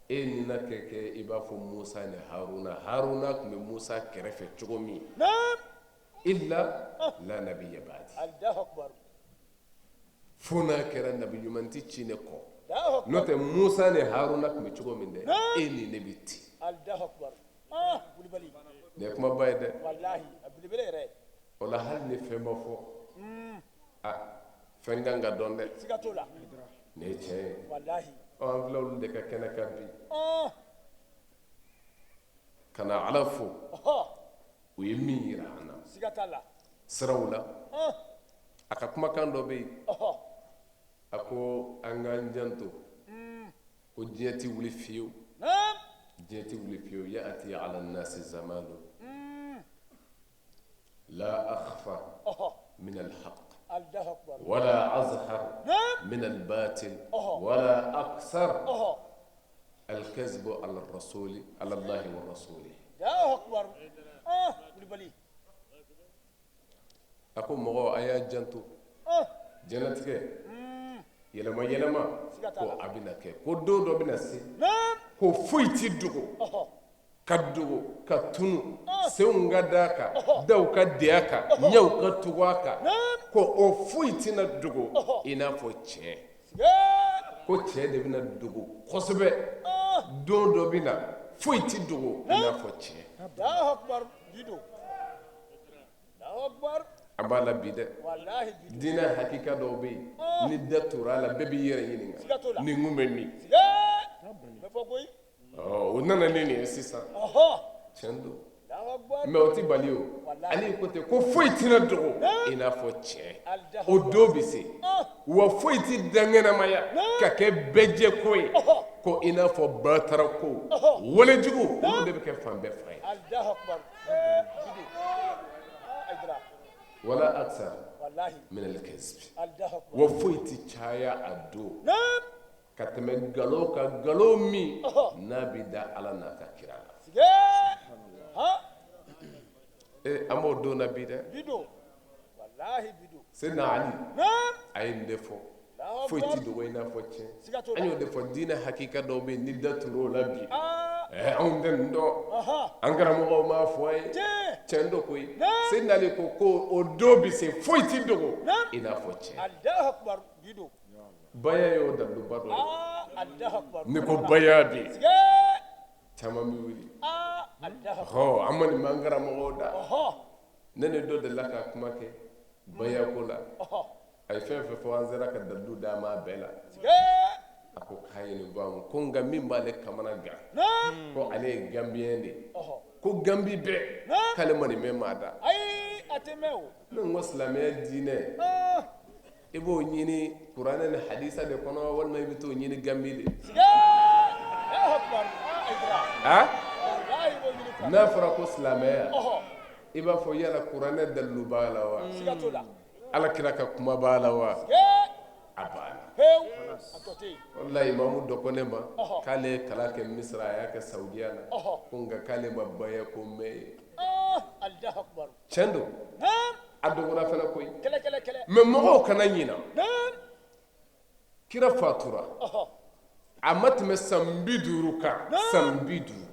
e ni ne ka kɛ i b'a fɔ Musa ni Haruna? Haruna tun bɛ Musa kɛrɛfɛ cogo min, illa la nabiyya ba'di, fo n'a kɛra nabi ɲuman tɛ ci ne kɔ, n'o tɛ Musa ni Haruna tun bɛ cogo min dɛ, e ni ne bɛ ten. Nin ye kumaba ye dɛ. O la hali ni fɛn ma fɔ, a fɛn kan ka dɔn dɛ. Nin ye tiɲɛ ye. Ɔ, an filɛ olu de ka kɛnɛ kan bi ka na Ala fo u ye min yira an na siraw la. A ka kumakan dɔ bɛ yen, a ko an k'an janto ko diɲɛ tɛ wuli fiyewu, diɲɛ tɛ wuli fiyewu. Ya'ati ala nasi zamanu la akhfa min alhaq wala azhar min albatil wala aksar alkazbu ala rasuli ala allahi wa rasuli. A ko mɔgɔ, a y'a janto, diɲɛlatigɛ yɛlɛma yɛlɛma ko a bɛna kɛ, ko don dɔ bɛna se ko foyi tɛ dogo ka dogo ka tunu, senw ka d'a kan, daw ka di a kan, ɲɛw ka tugu a kan, ko o foyi tɛna dogo i n'a fɔ tiɲɛ. Ko tiɲɛ de bɛna dogo kosɛbɛ. Don dɔ bɛ na, foyi tɛ dogo i n'a fɔ tiɲɛ. An b'a la bi dɛ. Diinɛ hakika dɔw bɛ yen, ni da tora a la, bɛɛ b'i yɛrɛ ɲininka nin kun bɛ min. O nana ni nin ye sisan, tiɲɛ don, mais o tɛ bali o. Ale ko ten ko foyi tɛna dogo i n'a fɔ tiɲɛ, o don bɛ se wa foyi tɛ dankɛnɛmaya ka kɛ bɛɛ jɛ ko ye ko i n'a fɔ batara ko walejugu, olu de bɛ kɛ fan bɛɛ fa ye. Wala aksar min al-kazb, wa foyi tɛ caya a don ka tɛmɛ nkalon kan, nkalon min n'a bɛ da Ala n'a ka kira la. An b'o don na bi dɛ. Seydina Ali a ye nin de fɔ, foyi tɛ dogo i n'a fɔ tiɲɛ. An y'o de fɔ, diinɛ hakika dɔw bɛ yen, ni da tor'o la bi, anw tɛ nin dɔn, an karamɔgɔw m'a fɔ an ye. Tiɲɛ don koyi. Seydina Ali ko ko o don bɛ se, foyi tɛ dogo i n'a fɔ tiɲɛ. Baya y'o daliluba dɔ ye. Ni ko baya bi, caman bɛ wuli hɔ, an ma nin m'an karamɔgɔw da. Ne ni dɔ delila ka kuma kɛ baya ko la, a ye fɛn fɛn fɔ, an sera ka dalilu d'a ma a bɛɛ la. A ko k'a ye nin faamu ko, nka min b'ale kamana gan, ko ale ye Gambien de ye, ko Gambi bɛɛ k'ale ma nin mɛn maa da. Ne ko silamɛya diinɛ, i b'o ɲini kuranɛ ni hadisa de kɔnɔ walima i bɛ t'o ɲini Gambi de? A n'a fɔra ko silamɛya, i b'a fɔ yala kuranɛ dalilu b'a la wa, ala kira ka kuma b'a la wa? A banna. Walayi, imamu dɔ ko ne ma k'ale ye kalan kɛ Misira, a y'a kɛ Saudiya la, ko nka k'ale ma baya ko mɛn ye. Tiɲɛ don, a dogora fana koyi, mais mɔgɔw kana ɲina, kira fatura a ma tɛmɛ san 50 kan, san 50.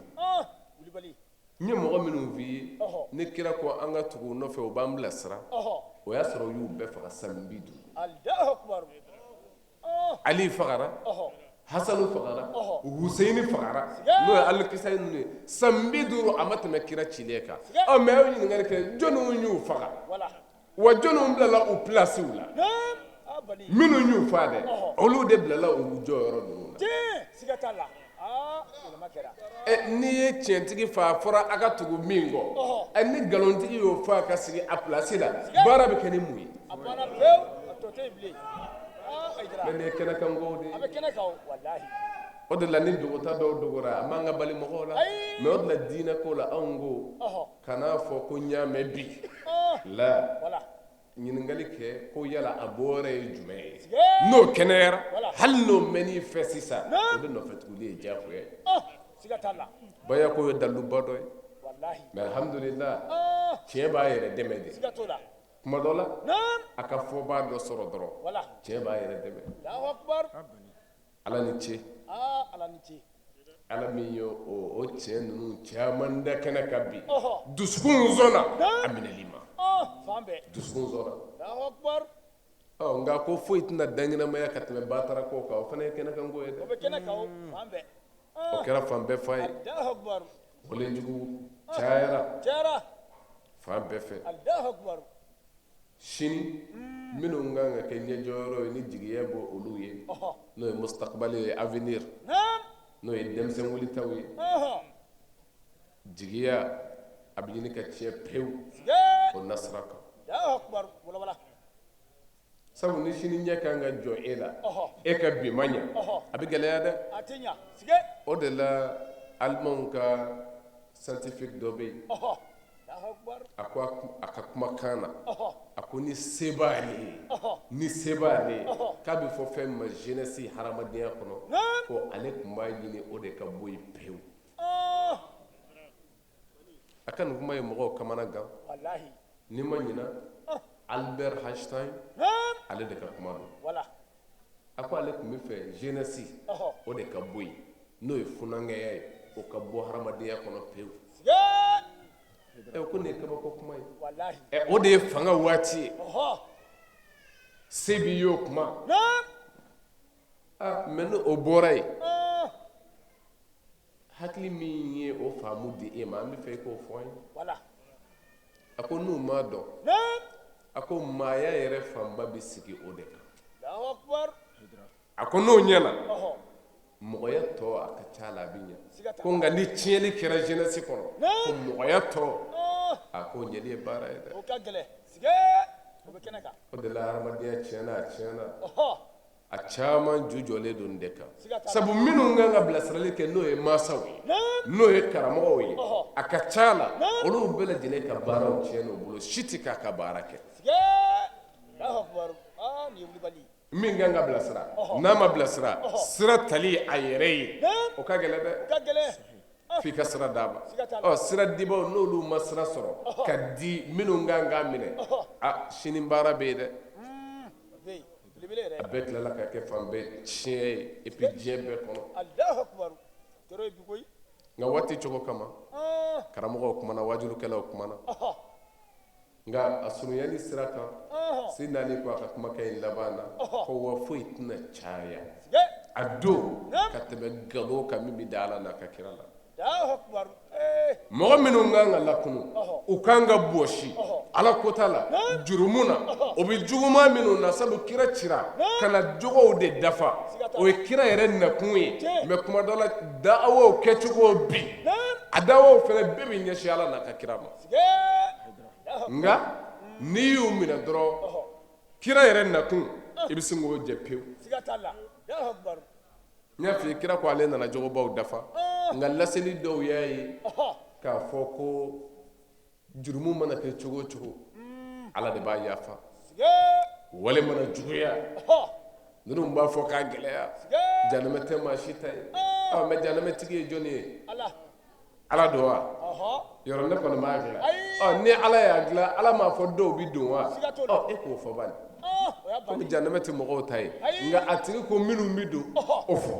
N ye mɔgɔ minnu f'i ye, ni kira ko an ka tugu u nɔfɛ, u b'an bilasira, o y'a sɔrɔ u y'u bɛɛ faga san 50. Ali fagara, Hasanu fagara, Huseyini fagara, n'o ye alikisa ninnu ye, san 50 a ma tɛmɛ kira cilen kan. Ɔ mais aw ye ɲininkali kɛ, jɔnniw y'u faga? Wa jɔnniw bilala u pilasiw la? Minnu y'u fa dɛ, olu de bilala u jɔyɔrɔ ninnu na. N'i ye tiɲɛtigi fa, a fɔra a ka tugu min kɔ, ni nkalontigi y'o fa ka sigi a pilasi la, baara bɛ kɛ ni mun ye? Mais nin ye kɛnɛkankow de ye. O de la ni dogota dɔw dogora, a man ka bali mɔgɔw la. Mais o de la diinɛ ko la, anw ko kan'a fɔ ko n y'a mɛn bi la. Ɲininkali kɛ ko yala a bɔyɔrɔ ye jumɛn ye, n'o kɛnɛyara, hali n'o mɛnn'i fɛ sisan, o de nɔfɛ tuguli ye diyagoya ye. Baya ko ye daliluba dɔ ye. Mais alhamdulillah, tiɲɛ b'a yɛrɛ dɛmɛ de. Tuma dɔ la a ka fɔbaa dɔ sɔrɔ dɔrɔn, tiɲɛ b'a yɛrɛ dɛmɛ. Ala ni ce, Ala min ye o cɛ ninnu caman da kɛnɛ kan bi, dusukun sɔnna a minɛli ma, dusukun sɔnna. Ɔ nka ko foyi tɛna da ɲɛnamaya ka tɛmɛ batara ko kan, o fana ye kɛnɛkanko ye dɛ. O kɛra fan bɛɛ fa ye, walejugu cayara fan bɛɛ fɛ. Sini minnu kan ka kɛ ɲɛjɔyɔrɔ ye ni jigiya bɔ olu ye, n'o ye mustakabali ye, avenir, n'o ye denmisɛn wulitaw ye, jigiya a bɛ ɲini ka tiɲɛ pewu o nasira kan. Sabu ni sini ɲɛ kan ka jɔ e la, e ka bi ma ɲɛ, a bɛ gɛlɛya dɛ. O de la alimanw ka scientifique dɔ bɛ yen, a ko a ka kumakan na, a ko ni se b'ale ye, ni se b'ale ye, k'a bɛ fɔ fɛn min ma jeunesse hadamadenya kɔnɔ, ko ale tun b'a ɲini o de ka bɔ yen pewu. A ka nin kuma ye mɔgɔw kamana gan. Ni ma ɲina, Albert Einstein, ale de ka kuma don. A ko ale tun bɛ fɛ jeunesse o de ka bɔ yen, n'o ye funankɛya ye, o ka bɔ hadamadenya kɔnɔ pewu. Ɛ ko nin ye kabako kuma ye. Ɛ o de ye fanga waati ye, se b'i y'o kuma. Mais ni o bɔra yen, hakili min ye o faamu di e ma, an bɛ fɛ i k'o fɔ an ye. A ko n'u m'a dɔn, a ko maaya yɛrɛ fanba bɛ sigi o de kan. A ko n'o ɲɛna, mɔgɔya tɔ a ka ca la a bɛ ɲɛ. Ko nka ni tiɲɛni kɛra jeunesse kɔnɔ, ko mɔgɔya tɔ, a ko ɲɛli ye baara ye dɛ. O de la hadamadenya tiɲɛna, a tiɲɛna, a caman ju jɔlen don nin de kan. Sabu minnu kan ka bilasirali kɛ, n'o ye mansaw ye, n'o ye karamɔgɔw ye, a ka ca la olu bɛɛ lajɛlen ka baaraw tiɲɛna u bolo, si tɛ k'a ka baara kɛ. Min kan ka bilasira, n'a ma bilasira, sira tali a yɛrɛ ye, o ka gɛlɛn dɛ, f'i ka sira d'a ma. Ɔ sira dibaw, n'olu ma sira sɔrɔ ka di minnu kan k'a minɛ, a sini baara bɛ yen dɛ. A bɛɛ tilala ka kɛ fan bɛɛ tiɲɛ ye, et puis diɲɛ bɛɛ kɔnɔ. Nka waati cogo kama, karamɔgɔw kumana, wajulukɛlaw kumana, nka a surunyali sira kan, Sidina Ali ko a ka kumakan in laban na ko wa foyi tɛna caya a don ka tɛmɛ nkalon kan min bɛ da Ala n'a ka kira la. Mɔgɔ minnu kan ka lakunu, u kan ka bɔsi Ala kota la, jurumu na, o bɛ juguman minnu na, sabu kira cira ka na jogow de dafa, o ye kira yɛrɛ nakun ye. Mais kuma dɔ la, da'awaw kɛcogo bi, a da'awaw fana bɛɛ bɛ ɲɛsin Ala n'a ka kira ma, nka n'i y'u minɛ dɔrɔn, kira yɛrɛ nakun, i bɛ sin k'o jɛ pewu. N y'a f'i ye, kira ko ale nana jogobaw dafa, nka laseli dɔw y'a ye k'a fɔ ko jurumu mana kɛ cogo o cogo, Ala de b'a yafa. Wale mana juguya, ninnu b'a fɔ k'a gɛlɛya, janɛmɛ tɛ maa si ta ye. Ɔ mais janɛmɛtigi ye jɔnni ye? Ala don wa? Yɔrɔ ne kɔni m'a dilan. Ɔ ni Ala y'a dilan, Ala m'a fɔ dɔw bɛ don wa? Ɔ e k'o fɔ bani. Komi janɛmɛ tɛ mɔgɔw ta ye, nka a tigi ko minnu bɛ don, o fɔ.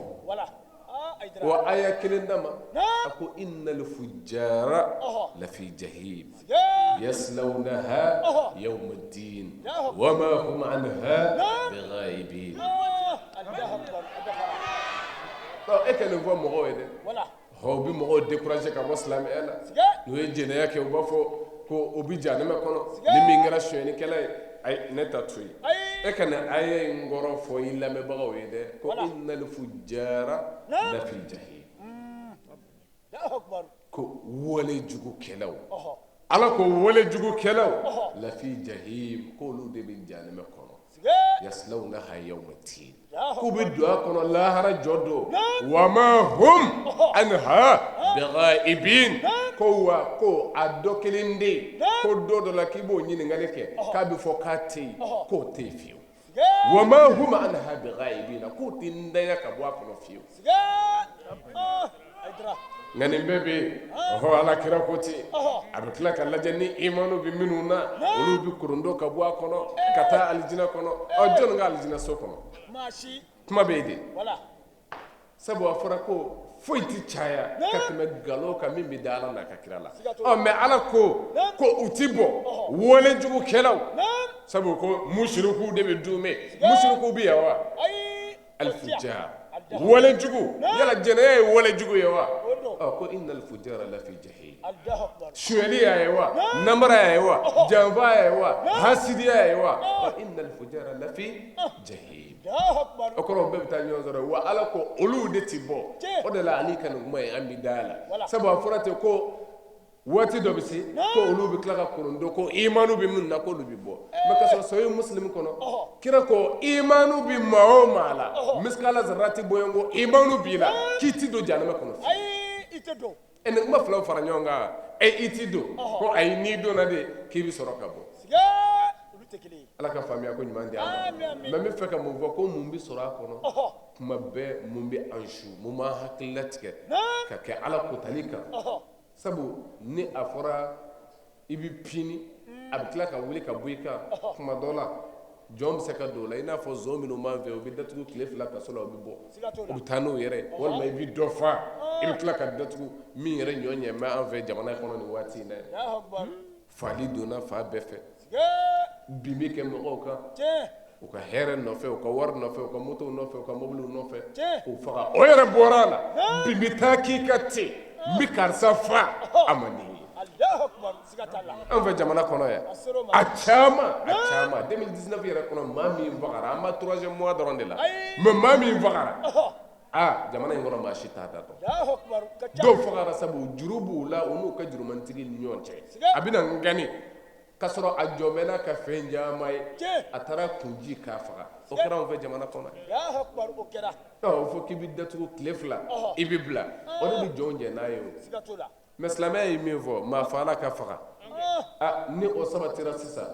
O aya kelen dama, a ko innal fujjara lafi jahim yaslawnaha yawmiddin wa ma hum anha bighaibin. E ka nin fɔ mɔgɔw ye dɛ, o bɛ mɔgɔw décourager ka bɔ silamɛya la. N'u ye jɛnɛya kɛ, u b'a fɔ ko o bɛ jahanama kɔnɔ, ni min kɛra sonyɛlikɛla ye, ayi ne ta to yen. E ka nin aya in kɔrɔ fɔ i lamɛnbagaw ye dɛ, ko innal fujjara lafi jahim, ko walejugukɛlaw, Ala ko walejugukɛlaw lafi jahim, k'olu de bɛ jahanama kɔnɔ, yaslawnaha yawmiddin, k'u bɛ don a kɔnɔ lahara jɔ don, wa ma hum anha bighaibin, ko wa ko a dɔ kelen de yen, ko don dɔ la k'i b'o ɲininkali kɛ k'a bɛ fɔ k'a tɛ yen, k'o tɛ yen fiyewu, wa ma hum anha bighaibin, k'u tɛ ntanya ka bɔ a kɔnɔ fiyewu. Nka nin bɛɛ bɛ yen, ɔhɔ, Ala kira ko ten, a bɛ tila ka lajɛ ni imanu bɛ minnu na, olu bɛ korondo ka bɔ a kɔnɔ ka taa alijinɛ kɔnɔ. Ɔ, jɔnni ka alijinɛ so kɔnɔ? Kuma bɛ yen de, sabu a fɔra ko foyi tɛ caya ka tɛmɛ nkalon kan min bɛ da Ala n'a ka kira la. Ɔ, mais Ala ko ko u ti bɔ walejugukɛlaw, sabu ko musirikuw de bɛ duumɛ, musirikuw bɛ yan wa? Alfujar, walejugu, yala jɛnɛya ye walejugu ye wa? Ɔ, ko innal fujara lafi jahim, sonyɛli y'a ye wa, namara y'a ye wa, janfa y'a ye wa, hasidiya y'a ye wa? Ɔ, innal fujara lafi jahim, o kɔrɔ o bɛɛ bɛ taa ɲɔgɔn sɔrɔ. Wa Ala ko olu de ti bɔ. O de la ani ka nin kuma in an bɛ da la, sabu a fɔra ten ko waati dɔ bɛ se ko olu bɛ tila ka korondo, ko imanu bɛ minnu na k'olu bɛ bɔ. Mais ka sɔrɔ sɔyi muslim kɔnɔ, kira ko imanu bɛ maa o maa la, misikala zarati bɔɲɔgɔnko imanu b'i la, k'i ti don jahanama kɔnɔ fiyewu. Ɛ, nin kuma filaw fara ɲɔgɔn kan, ɛ, i ti don, ko ayi, n'i donna de k'i bɛ sɔrɔ ka bɔ. Ala ka faamuya ko ɲuman di an ma. Mais n bɛ fɛ ka mun fɔ, ko mun bɛ sɔrɔ a kɔnɔ kuma bɛɛ, mun bɛ an su, mun b'an hakili latigɛ ka kɛ Ala kotali kan. Sabu ni a fɔra i bɛ pini, a bɛ tila ka wuli ka bɔ i kan. Kuma dɔ la jɔn bɛ se ka don o la, i n'a fɔ zon minnu b'an fɛ, u bɛ datugu tile 2 kaso la, u bɛ bɔ, u bɛ taa n'u yɛrɛ, walima i bɛ dɔ fa, i bɛ tila ka datugu. Min yɛrɛ ɲɔ ɲɛ bɛ an fɛ jamana kɔnɔ nin waati in na, fali donna fa bɛɛ fɛ, bin bɛ kɛ mɔgɔw kan u ka hɛrɛ nɔfɛ, u ka wari nɔfɛ, u ka motow nɔfɛ, u ka mobiliw nɔfɛ, k'u faga. O yɛrɛ bɔra a la, bin bɛ taa k'i ka ten, n bɛ karisa fa, a man di n ye. An fɛ jamana kɔnɔ yan, a caman, a caman, 2019 yɛrɛ kɔnɔ, maa min fagara, an b'a troisième mois dɔrɔn de la, mais maa min fagara, aa, jamana in kɔnɔ maa si t'a da dɔn. Dɔw fagara sabu juru b'u la, u n'u ka jurumantigi ni ɲɔgɔn cɛ. A bɛna n gani k'a sɔrɔ a jɔn bɛ n'a ka fɛn caman ye, a taara kunji k'a faga. O kɛra anw fɛ jamana kɔnɔ. Ɔ, fo k'i bɛ datugu tile 2, i bɛ bila, o de bɛ jɔnw jɛ n'a ye o. Mais silamɛya ye min fɔ, maa fagala ka faga, a ni o sabatira sisan,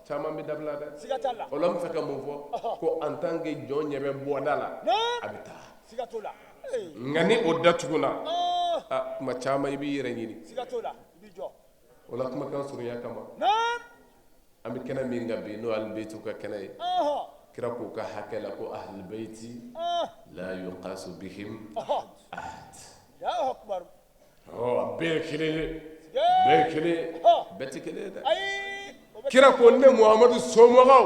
caman bɛ dabila dɛ. O la n bɛ fɛ ka mun fɔ, ko en tant que jɔn ɲɛ bɛ bɔda la, a bɛ taa. Nka ni o datuguna, a kuma caman i b'i yɛrɛ ɲini. O la kumakan surunya kama, an bɛ kɛnɛ min kan bi, n'o ye Ahlul ka kɛnɛ ye, kira k'u ka hakɛ la ko ahlul bayti la yuqasu bihim ahad. Ɔ, bɛɛ ye kelen ye, bɛɛ ye kelen ye, bɛɛ tɛ kelen ye dɛ. Kira ko ne Muhamadu somɔgɔw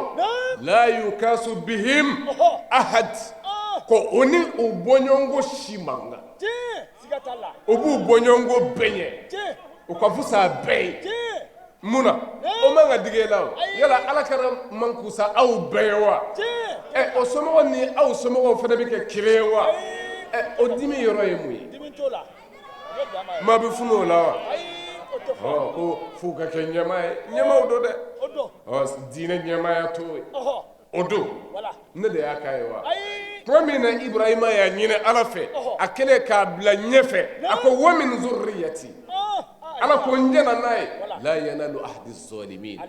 la yuqasu bihim ahad, ko o ni u bɔɲɔgɔnko si man kan, u b'u bɔɲɔgɔnko bɛɛ ɲɛ, u ka fisa bɛɛ ye. Mun na o man ka digi e la? O yala Ala kɛra man kusa aw bɛɛ ye wa? Ɛ, o somɔgɔw ni aw somɔgɔw fana bɛ kɛ kelen ye wa? Ɛ, o dimi yɔrɔ ye mun ye? Maa bɛ funu o la wa? Ɔ, ko f'u ka kɛ ɲɛmaa ye, ɲɛmaaw don dɛ. Ɔ, diinɛ ɲɛmaaya t'o ye, o don ne de y'a k'a ye wa? Tuma min na Ibrahima y'a ɲini Ala fɛ, a kɛlen k'a bila ɲɛfɛ, a ko wa min zurriyati, Ala ko n jɛnna n'a ye, la yanalu ahdi zalimin.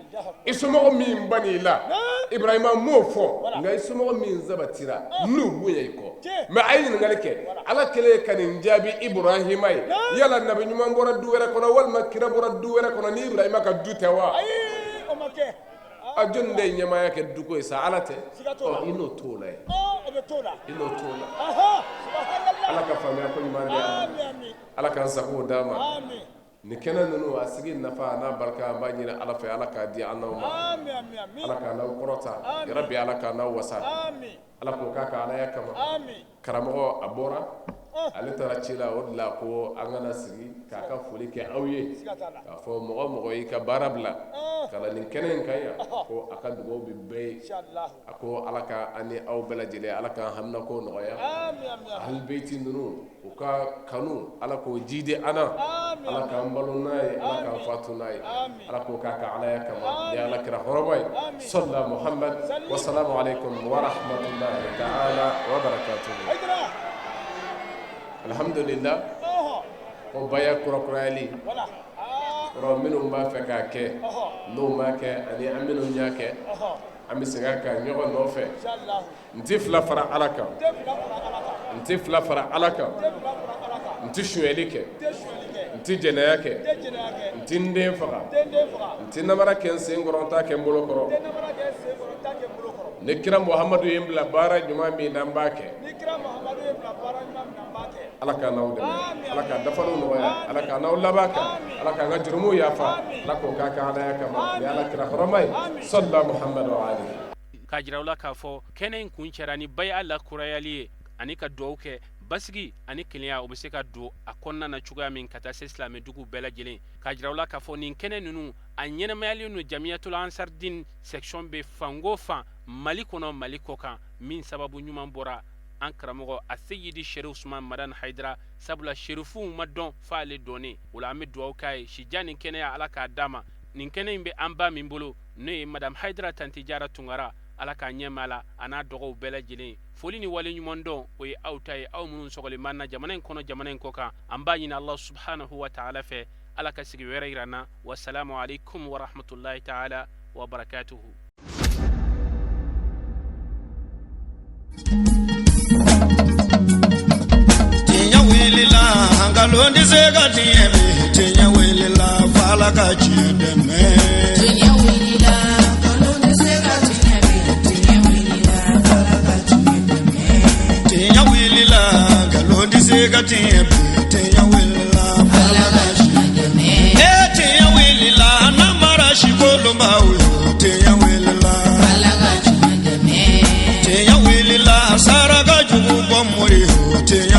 I somɔgɔ min ban'i la, Ibrahima m'o fɔ, nka i somɔgɔ min sabatira n'u bonya i kɔ. Mais a ye ɲininkali kɛ, Ala kɛlen ka nin jaabi Ibrahima ye, yala nabi ɲuman bɔra du wɛrɛ kɔnɔ walima kira bɔra du wɛrɛ kɔnɔ ni Ibrahima ka du tɛ wa? A jɔnni de ye ɲɛmaaya kɛ duko ye sa? Ala tɛ? Ɔ, i n'o t'o la ye, i n'o t'o la. Ala ka faamuya ko ɲuman di an ma. Ala k'an sagow d'an ma. Nin kɛnɛ ninnu a sigi nafa n'a barika, an b'a ɲini Ala fɛ, Ala k'a di an n'aw ma. Ala k'an n'aw kɔrɔta yarabi, Ala k'an n'aw wasa, Ala k'o k'a ka Alaya kama. Karamɔgɔ a bɔra, ale taara ci la, o de la ko an kana sigi k'a ka foli kɛ aw ye, k'a fɔ mɔgɔ o mɔgɔ y'i ka baara bila ka na nin kɛnɛ in kan yan, ko a ka dugawu bɛ bɛɛ ye. A ko Ala ka an ni aw bɛɛ lajɛlen, Ala k'an haminako nɔgɔya. Ahlbeyti ninnu u ka kanu, Ala k'o jidi an na, Ala k'an balo n'a ye, Ala k'an fatu n'a ye, Ala k'o k'a ka Alaya kama ni Ala kira hɔrɔma ye. Sɔla Muhammad wa salamu aleykum wa rahmatulahi ta'ala wa barakatuhu. Alhamdulillah, ko baya kurakurayali kɔrɔ, minnu b'a fɛ k'a kɛ n'o m'a kɛ, ani an minnu y'a kɛ, an bɛ segin a kan ɲɔgɔn nɔfɛ. N tɛ fila fara Ala kan, n tɛ fila fara Ala kan, n tɛ sonyɛli kɛ, n tɛ jɛnɛya kɛ, n tɛ n den faga, n tɛ namara kɛ n sen kɔrɔ, n t'a kɛ n bolo kɔrɔ. Ni kira Muhamadu ye n bila baara ɲuman min na, n b'a kɛ. Ala k'an n'aw dɛmɛ, Ala k'a dafaliw nɔgɔya, Ala k'an n'aw laban kan, Ala k'an ka jurumuw yafa, Ala k'o k'a ka Alaya kama ni Ala kira hɔrɔma ye. Sɔla Muhamadu wa alihi. K'a jira u la k'a fɔ kɛnɛ in kuncɛra ni baya lakurayali ye ani ka dugawu kɛ basigi ani kelenya o bɛ se ka don a kɔnɔna na cogoya min ka taa se silamɛduguw bɛɛ lajɛlen. K'a jira u la k'a fɔ nin kɛnɛ ninnu a ɲɛnamayalen don Jamiyatul Ansardin section bɛ fan o fan Mali kɔnɔ, Mali kɔkan, min sababu ɲuman bɔra an karamɔgɔ a Seyidi Sherif Usman Madani Hayidara, sabula Sherifuw ma dɔn f'ale dɔnnen. O la an bɛ dugawu k'a ye, sijan ni kɛnɛya Ala k'a d'a ma. Nin kɛnɛ in bɛ an ba min bolo, n'o ye Madame Hayidara Tanti Jara Tunkara, Ala k'a ɲɛma la a n'a dɔgɔw bɛɛ lajɛlen. Foli ni wale ɲuman dɔn o ye aw ta ye, aw minnu sɔgɔlen b'an na jamana in kɔnɔ, jamana in kɔkan. An b'a ɲini Allah subhanahu wa ta'ala fɛ, Ala ka sigi wɛrɛ yira an na. Wasalamu alaikum wa rahmatullahi ta'ala wa barakatuhu. Tiɲɛ wulila, nkalon tɛ se ka tiɲɛ bi. Tiɲɛ wulila, f'Ala ka tiɲɛ dɛmɛ. Tiɲɛ wulila, nkalon tɛ se ka tiɲɛ bi. Tiɲɛ wulila, f'Ala ka tiɲɛ dɛmɛ. Tiɲɛ wulila, nkalon tɛ se ka tiɲɛ bi. Tiɲɛ wulila, Ala ka tiɲɛ dɛmɛ. E tiɲɛ wulila, namara si kolonbaw yo. Tiɲɛ wulila, Ala ka tiɲɛ dɛmɛ. Tiɲɛ wulila, saraka jugu bɔ mori yo. Tiɲɛ